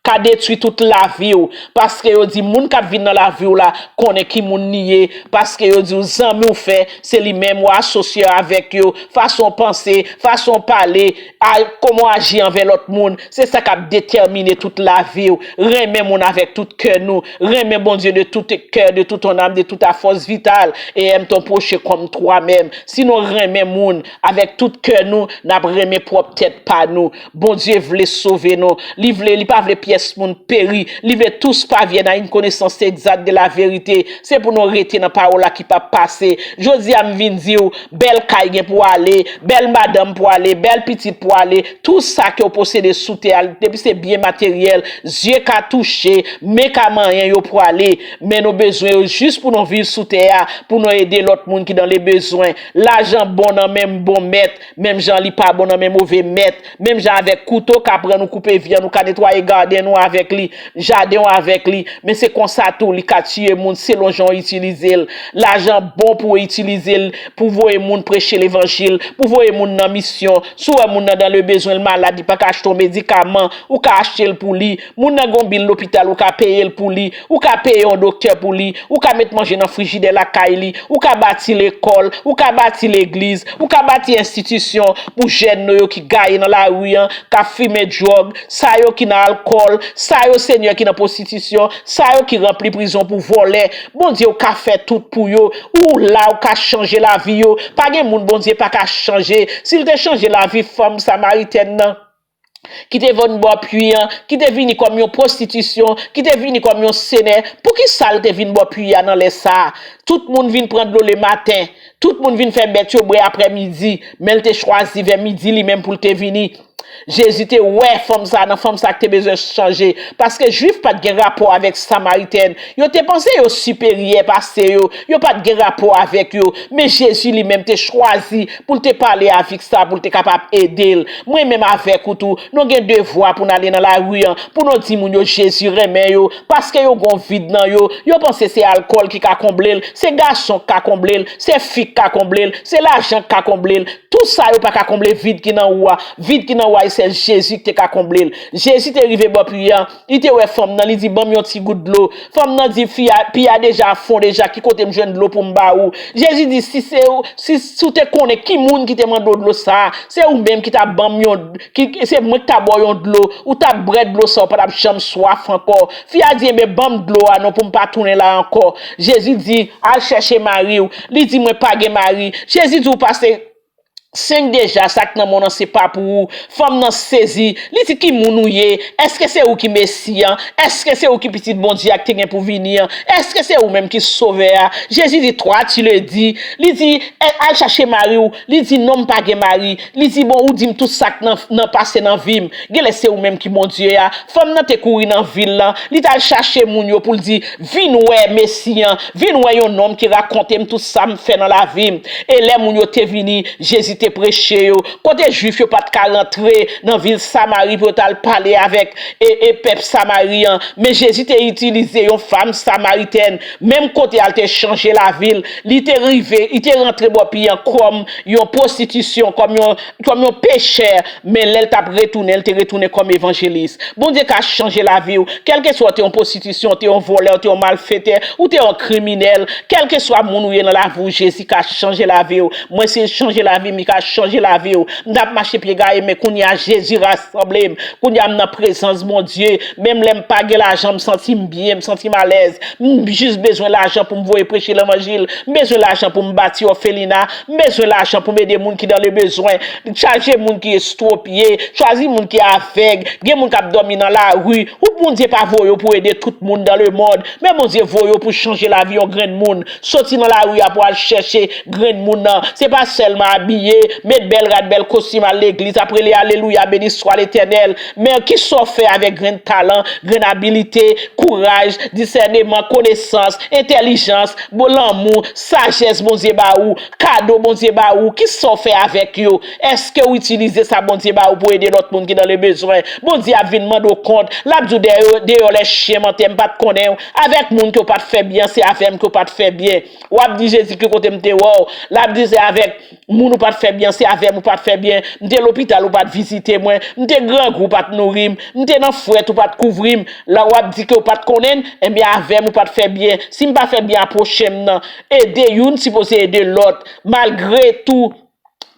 ka detwi tout lavi w, paske yo di moun k ap vin nan lavi w la konnen ki moun li ye, paske yo di w zanmi w fè, se li menm w asosye avèk yo, fason w panse, fason w pale, a- kòman w aji anvè lòt moun, se sa k ap detèmine tout lavi w. Renmen moun avèk tout kè nou, renmen Bondye de tout cœur, de toute ton âme, de toute ta force vitale, et aime ton prochain comme toi-même. Si nou renmen moun avèk tout kè nou, n ap renmen pwòp tèt pa nou. Bondye vle sove nou. Li vle, li pa vle pyès moun peri. Li vle tous parviennent à une connaissance exacte de la vérité. Se pou nou rete nan pawòl la ki p ap pase. Jodi a, m vin di w, bèl kay gen pou ale, bèl madanm pou ale, bèl pitit pou ale, tou sa ke w posede sou tè a, depi se byen materyèl, zye ka touche, men ka manyen, yo pou ale. Men nou bezwen yo jis pou nou viv sou tè a, pou nou ede lòt moun ki dans le besoin. Lajan bon nan men bon mèt, menm jan li pa bon nan men move mèt. Menm jan avèk kouto ka pran nou koupe vyann, ou ka netwaye gaden ou avèk li, jaden w avèk li. Men se konsa tou, li ka tiye moun selon jan w itilize l. Lajan bon pou w itilize l, pou voye moun preche levanjil, pou voye moun nan misyon. Si w wè moun nan dans le besoin, l malad, li pa ka achte yon medikaman, ou ka achte l pou li. Moun nan gon bil lopital, ou ka peye l pou li, ou ka peye yon doktè pou li, ou ka met manje nan frijidè lakay li, ou ka bati lekòl, ou ka bati legliz, ou ka bati enstitisyon pou jèn nou yo ki gaye nan lari an, k ap fimen dwòg, sa yo ki nan alkòl, sa yo, Senyè, ki nan pwostitisyon, sa yo ki ranpli prizon pou vòlè. Bondye, ou ka fè tout pou yo. Ou la, ou ka chanje lavi yo. Pa gen moun Bondye pa ka chanje. Si l te chanje lavi fanm samaritèn nan, ki te vin bò pwi an, ki te vini kòm yon pwostitisyon, ki te vini kòm yon senè, poukisa l te vin bò pwi a nan lè sa a? Tout moun vin pran dlo lematen, tout moun vin fè bèt yo bwè aprèmidi, men l te chwazi vè midi li menm pou l te vini. Jezi te wè fanm sa a nan fanm sa a ki te bezwen chanje. Paske Jwif pa t gen rapò avèk Samaritèn. Yo te panse yo siperyè pase yo. Yo pa t gen rapò avèk yo. Men Jezi li menm te chwazi pou l te pale avèk sa, pou l te kapab ede l. Mwen menm avèk ou tou, nou gen devwa pou n ale nan lari an, pou nou di moun yo Jezi renmen yo. Paske yo gon vid nan yo. Yo panse se alkòl ki ka konble l, se gason k ka konble l, se fi k ka konble l, se lajan k ka konble l. Tout sa yo pa ka konble vid ki nan ou a. Vid ki nan ou a, se Jezi ki te ka konble l. Jezi te rive bò pi a, li te wè fanm nan, li di, "Ban m yon ti gout dlo." Fanm nan di, "Fi a, pi a deja fon deja, ki kote m jwenn dlo pou m ba ou?" Jezi di, "Si se ou, si, si w te konnen ki moun ki te mande w dlo sa a, se ou menm ki t ap ban m yon, ki, se mwen ki t ap ba w yon dlo, ou t ap bwè dlo sa a, ou pa t ap janm swaf ankò." Fi a di, "Enben, ban m dlo a non pou m pa tounen la ankò." Jezi di, "Al chèche mari w." Li di, "Mwen pa gen mari." Jezi di, "Ou pase senk deja, sa k nan men w nan se pa pou ou." Fanm nan sezi. Li di, "Ki moun ou ye? Èske se ou ki Mesi an? Èske se ou ki Pitit Bondye a ki te gen pou vini an? Èske se ou menm ki Sovè a?" Jezi di, "Toi, tu le dis." Li di, "E, al chache mari w." Li di, "Non, m pa gen mari." Li di, "Bon, ou di m tout sa k nan, nan pase nan vi m. Genlè se ou menm ki Bondye a." Fanm nan te kouri nan vil lan. Li t al chache moun yo pou l di, "Vin wè Mesi an. Vin wè yon nonm ki rakonte m tout sa m fè nan lavi m." E lè moun yo te vini, Jezi te preche yo. Kote Jwif yo pa t ka rantre nan vil Samari pou yo t al pale avèk e, e pèp Samari an. Men Jezi te itilize yon fanm samaritèn. Menm kote a, l te chanje lavi l. Li te rive, li te rantre bò pi an kòm yon pwostitisyon, kòm yon, kòm yon pechè. Men lè l t ap retounen, l te retounen kòm evanjelis. Bondye ka chanje lavi w. Kèlkeswa w te yon pwostitisyon, w te yon vòlè, w te yon malfetè, ou te yon kriminèl. Kèlkeswa moun ou ye nan lavi w, Jezi ka chanje lavi w. Mwen, si l chanje lavi m, li ka chanje lavi w. M t ap mache pye gaye, men kounye a, Jezi rasanble m. Kounye a, m nan prezans Bondye. Menm lè m pa gen lajan, m santi m byen, m santi m alèz. M jis bezwen lajan pou m voye preche levanjil. M bezwen lajan pou m bati òfelina. M bezwen lajan pou m ede moun ki dans le besoin. Chaje moun ki estwopye. Chwazi moun ki avèg. Gen moun k ap dòmi nan lari. Ou Bondye pa voye w pou ede tout moun dans le monde. Men Bondye voye w pou chanje lavi yon grenn moun. Soti nan lari a pou al chèche grenn moun nan. Se pa sèlman abiye, met bèl rad, bèl kostim, al legliz, ap rele alelouya, beni swa Letènèl. Men kisa w fè avèk grenn talan, grenn abilite, kouraj, disèneman, konesans, entèlijans, bon, lanmou, sajès Bondye ba ou, kado Bondye ba ou, kisa w fè avèk yo? Èske w itilize sa Bondye ba ou pou ede lòt moun ki dans le besoin? Bondye ap vin mande w kont. L ap di w, "Dèyè, dehors les chiens, m anterre m pa t konnen w." Avèk moun ke w pa t fè byen, se avè m ke w pa t fè byen. W ap di, "Jezi, ki kote m te wè w?" L ap di, "Se avèk moun ou pa t fè byen, se avè m ou pa t fè byen. M te lopital, ou pa t vizite mwen. M te grangou, ou pa t nouri m. M te nan frèt, ou pa t kouvri m." La w ap di ke w pa t konnen l, enben avè m ou pa t fè byen. Si m pa fè byen a pwochen m nan, ede youn sipoze ede lòt. Malgre tou,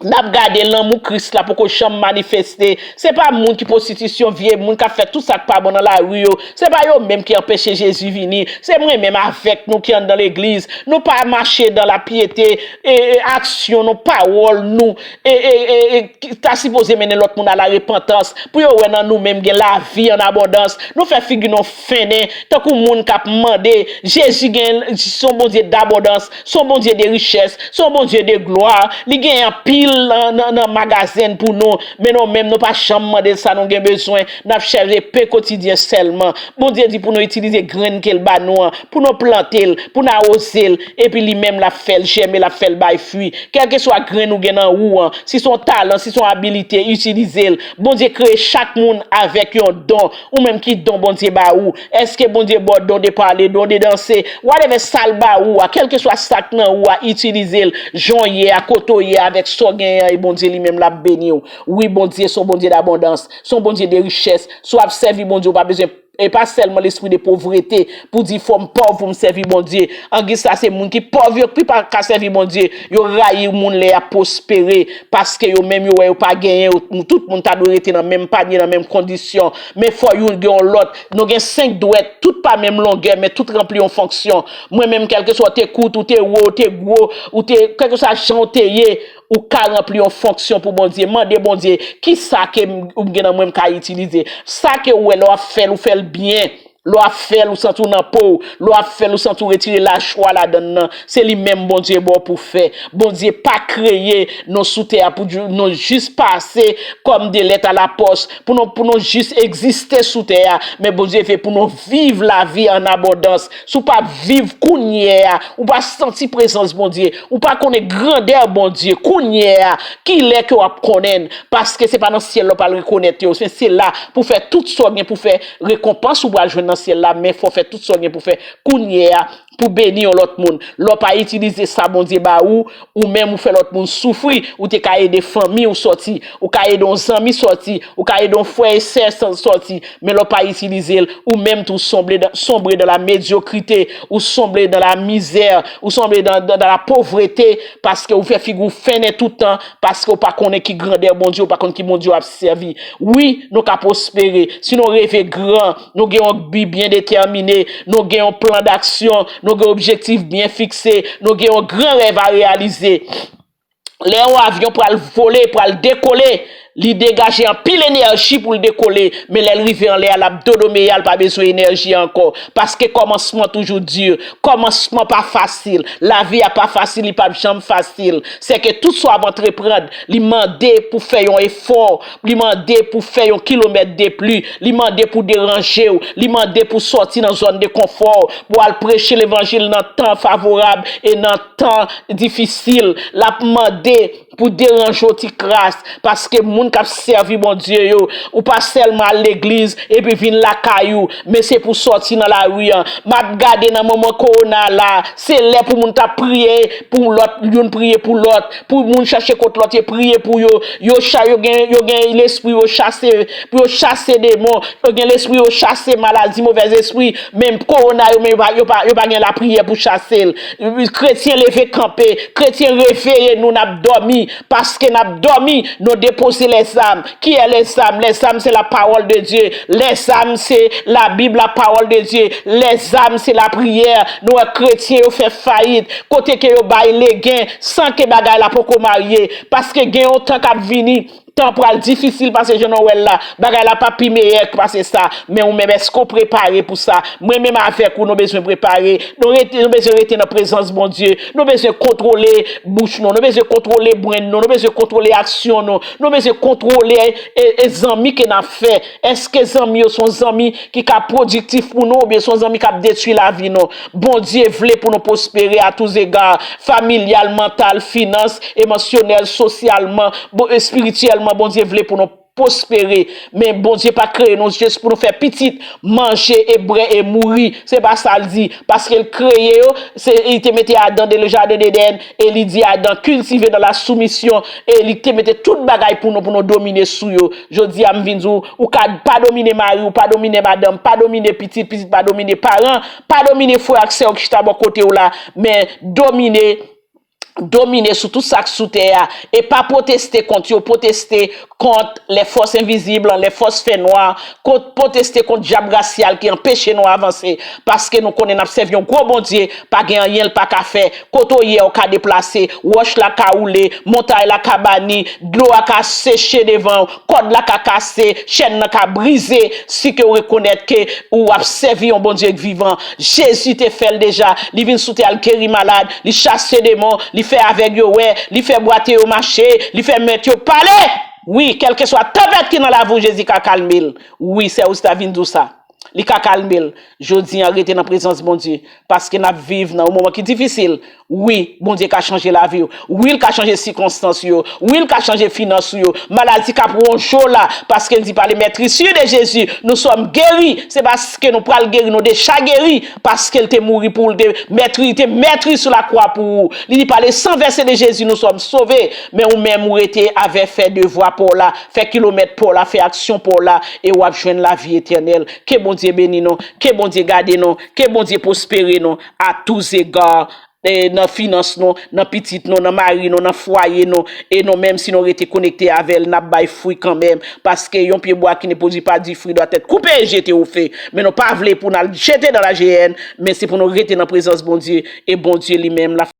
n ap gade lanmou Kris la poko janm manifeste. Se pa moun ki pwostitisyon, vye moun k ap fè tout sa k pa bon nan lari yo. Se pa yo menm ki anpeche Jezi vini. Se mwen menm avèk nou ki anndan legliz. Nou pa mache dans la piété. E, e aksyon nou, pawòl nou, e, e, e, e, ki ta sipoze mennen lòt moun a la repantans. Pou yo wè nan nou menm gen lavi an abondans. Nou fè figi nou fennen, tankou moun k ap mande. Jezi gen, se yon Bondye dabondans, se yon Bondye de richès, se yon Bondye de glwa. Li gen anpil nan, nan, nan magazen pou nou. Men nou menm, nou pa janm mande l sa nou gen bezwen. N ap chèche pen kotidyen sèlman. Bondye di pou nou itilize grenn ke l ba nou an, pou nou plante l, pou n awoze l, epi li menm l ap fè l jèmen, l ap fè l bay fwi. Kèlkeswa grenn ou gen nan ou an, si se yon talan, si se yon abilite, itilize l. Bondye kreye chak moun avèk yon don. Ou menm, ki don Bondye ba ou? Èske Bondye ba w don de pale, don de danse? Whatever sa l ba ou a, kèlkeswa sa k nan ou a, itilize l jan w ye a, kote w ye a, avèk sa w genyen an, e Bondye li menm l ap beni w. Wi, Bondye se yon Bondye dabondans, se yon Bondye de richès. Si w ap sèvi Bondye, ou pa bezwen, e pa sèlman lespri de povrete pou di fò m pòv pou m sèvi Bondye. Angi sa, se moun ki pòv yo ki pa ka sèvi Bondye. Yo rayi moun lè y ap pwospere, paske yo menm yo wè yo pa genyen, yo, tout moun ta dwe rete nan menm panye, nan menm kondisyon. Men fò youn gen yon lòt. Nou gen senk dwèt, tout pa menm longè, men tout ranpli yon fonksyon. Mwen menm, kèlkeswa w te kout, ou te wo, ou te gwo, ou te, kèlkeswa jan w te ye, ou ka ranpli yon fonksyon pou Bondye. Mande Bondye, kisa ke m, ou gen nan mwen m ka itilize? Sa ke ou wè lè w ap fè l, ou fè l byen. Lè w ap fè l, ou santi w nan po w. Lè w ap fè l, ou santi w retire lajwa ladan l nan. Se li menm Bondye ba w pou fè. Bondye pa kreye nou sou tè a pou di- nou jis pase kòm de lèt alapòs, pou nou, pou nou jis egziste sou tè a. Men Bondye vle pou nou viv lavi an abondans. Si w pa viv kounye a, ou pa santi prezans Bondye, ou pa konnen grandè Bondye kounye a, kilè ke w ap konnen l? Paske se pa nan syèl la w pral rekonèt yo, men se la pou fè tout sa w gen pou fè. Rekonpans ou pral jwenn nan syèl la, men fò w fè tout sa w gen pou fè kounye a pou beni yon lòt moun. Lè w pa itilize sa Bondye ba ou, ou menm ou fè lòt moun soufri. Ou te ka ede fanmi w sòti, ou ka ede yon zanmi sòti, ou ka ede yon frè e sè sòti, men lè w pa itilize l, ou menm tou w sonbre dan, sonbre dan la medyokrite, ou sonbre dan la mizè, ou sonbre dan, dan, dan la povrete, paske ou fè figi w fennen tout tan, paske ou pa konnen ki grandè Bondye, ou pa konn ki Bondye w ap sèvi. Wi, nou ka pwospere si nou reve gran, nou gen yon bi byen detèmine, nou gen yon plan d'aksyon, nou gen objektif byen fikse, nou gen yon gran rèv a reyalize. Lè yon avyon pral vole, pral dekole, li degaje anpil enèji pou l dekole, men lè l rive anlè a, l ap dodomeya, l pa bezwen enèji ankò. Paske kòmansman toujou di, kòmansman pa fasil, lavi a pa fasil, li p ap janm fasil. Sèke tout sa w ap antreprann, li mande pou fè yon efò, li mande pou fè yon kilomèt de pli, li mande pou deranje w, li mande pou sòti nan zòn de konfò w, pou al preche levanjil nan tan favorab e nan tan difisil. L ap mande pou deranje w ti kras, paske moun k ap sèvi Bondye yo, ou pa sèlman al legliz epi vin lakay ou, men se pou sòti nan lari an. M ap gade nan moman kowona la, se lè pou moun ta priye pou lòt, youn priye pou lòt, pou moun chache kot lòt ye, priye pou yo. Yo cha-, yo gen, yo gen lespri yo chase, pou yo chase demon, yo gen lespri yo chase maladi, movèzespri, men kowona yo, men yo pa, yo pa, yo pa gen lapriyè pou chase l. Kretyen leve kanpe, kretyen reveye nou, n ap dòmi, paske n ap dòmi, nou depoze lèzam. Qui est les âmes? Les âmes, c'est la parole de Dieu. Les âmes, c'est la Bible, la parole de Dieu. Les âmes, c'est la prière. Nou wè kretyen yo fè fayit. Kote ke yo bay legen, san ke bagay la poko marye. Paske gen yon tan k ap vini, tan pral difisil pase jan nou wè l la. Bagay la p ap pi meyè k pase sa. Men ou menm, èske w prepare pou sa? Mwen menm avèk ou, nou bezwen prepare. Nou rete, nou bezwen rete nan prezans Bondye. Nou bezwen kontwole bouch nou. Nou bezwen kontwole brenn nou. Nou bezwen kontwole aksyon nou. Nou bezwen kontwole, e, e zanmi ke n ap fè. Èske zanmi yo se yon zanmi ki ka pwodiktif pou nou, oubyen se yon zanmi k ap detwi lavi nou? Bondye vle pou nou pwospere a tous égards, familyal, mantal, finans, emosyonèl, sosyalman, bo-, espirityèlman, Bondye vle pou nou pwospere. Men Bondye pa kreye nou jis pou nou fè pitit, manje e bwè e mouri. Se pa sa l di. Paske l kreye yo, se, li te mete Adan dan le jardin d'Éden, e li di Adan, cultivez dans la soumission, e li te mete tout bagay pou nou, pou nou domine sou yo. Jodi a, m vin di w, ou ka pa domine mari w, pa domine madanm, pa domine pitit, pitit pa domine paran, pa domine frè ak sè w ki chita bò kote w la, men domine, domine sou tout sa k sou tè a, e pa pwoteste kont yo, pwoteste kont les forces invisibles, les forces fènwa, kont, pwoteste kont dyab rasyal ki anpeche nou avanse, paske nou konnen n ap sèvi yon gwo Bondye, pa gen anyen l pa ka fè. Kote w ye a, w ka deplase, wòch la ka woule, montay la ka bani, dlo a ka seche devan w, kòd la ka kase, chèn nan ka brize, si ke w rekonèt ke ou ap sèvi yon Bondye k vivan. Jezi te fè l deja, li vin sou tè a, l geri malad, li chase demon, li fè avèg yo wè, li fè bwate yo mache, li fè mèt yo pale. Wi, kèlkeswa tanpèt ki nan lavi w, Jezi ka kalme l. Wi, sè Osta vin di w sa. Li ka kalme l. Jodi a, rete nan prezans Bondye. Paske n ap viv nan yon moman ki difisil. Wi, Bondye ka chanje lavi w. Wi, l ka chanje sikonstans yo. Wi, l ka chanje finans ou yo. Maladi k ap wonje w la. Paske l di, par le meurtre de Jésus, nous sommes guéris. Se paske nou pral geri, nou deja geri. Paske l te mouri pou ou, l te mètri, li te mètri sou lakwa pou ou. Li di, par le sang versé de Jésus, nous sommes sauvés. Men ou menm, ou rete avè fè devwa pa w la, fè kilomèt pa w la, fè aksyon pa w la, e w ap jwenn lavi etènèl. Ke Bondye beni nou, ke Bondye gade nou, ke Bondye pwospere nou, à tous égards, e nan finans nou, nan pitit nou, nan mari nou, nan fwaye nou, e nou menm, si nou rete konekte avè l, n ap bay fwi kanmenm, paske yon pyebwa qui ne produit pas de fruit doit être coupé et jeté au feu. Men nou pa vle pou n al jete dans la géhenne, men se pou nou rete nan prezans Bondye, e Bondye li menm, l ap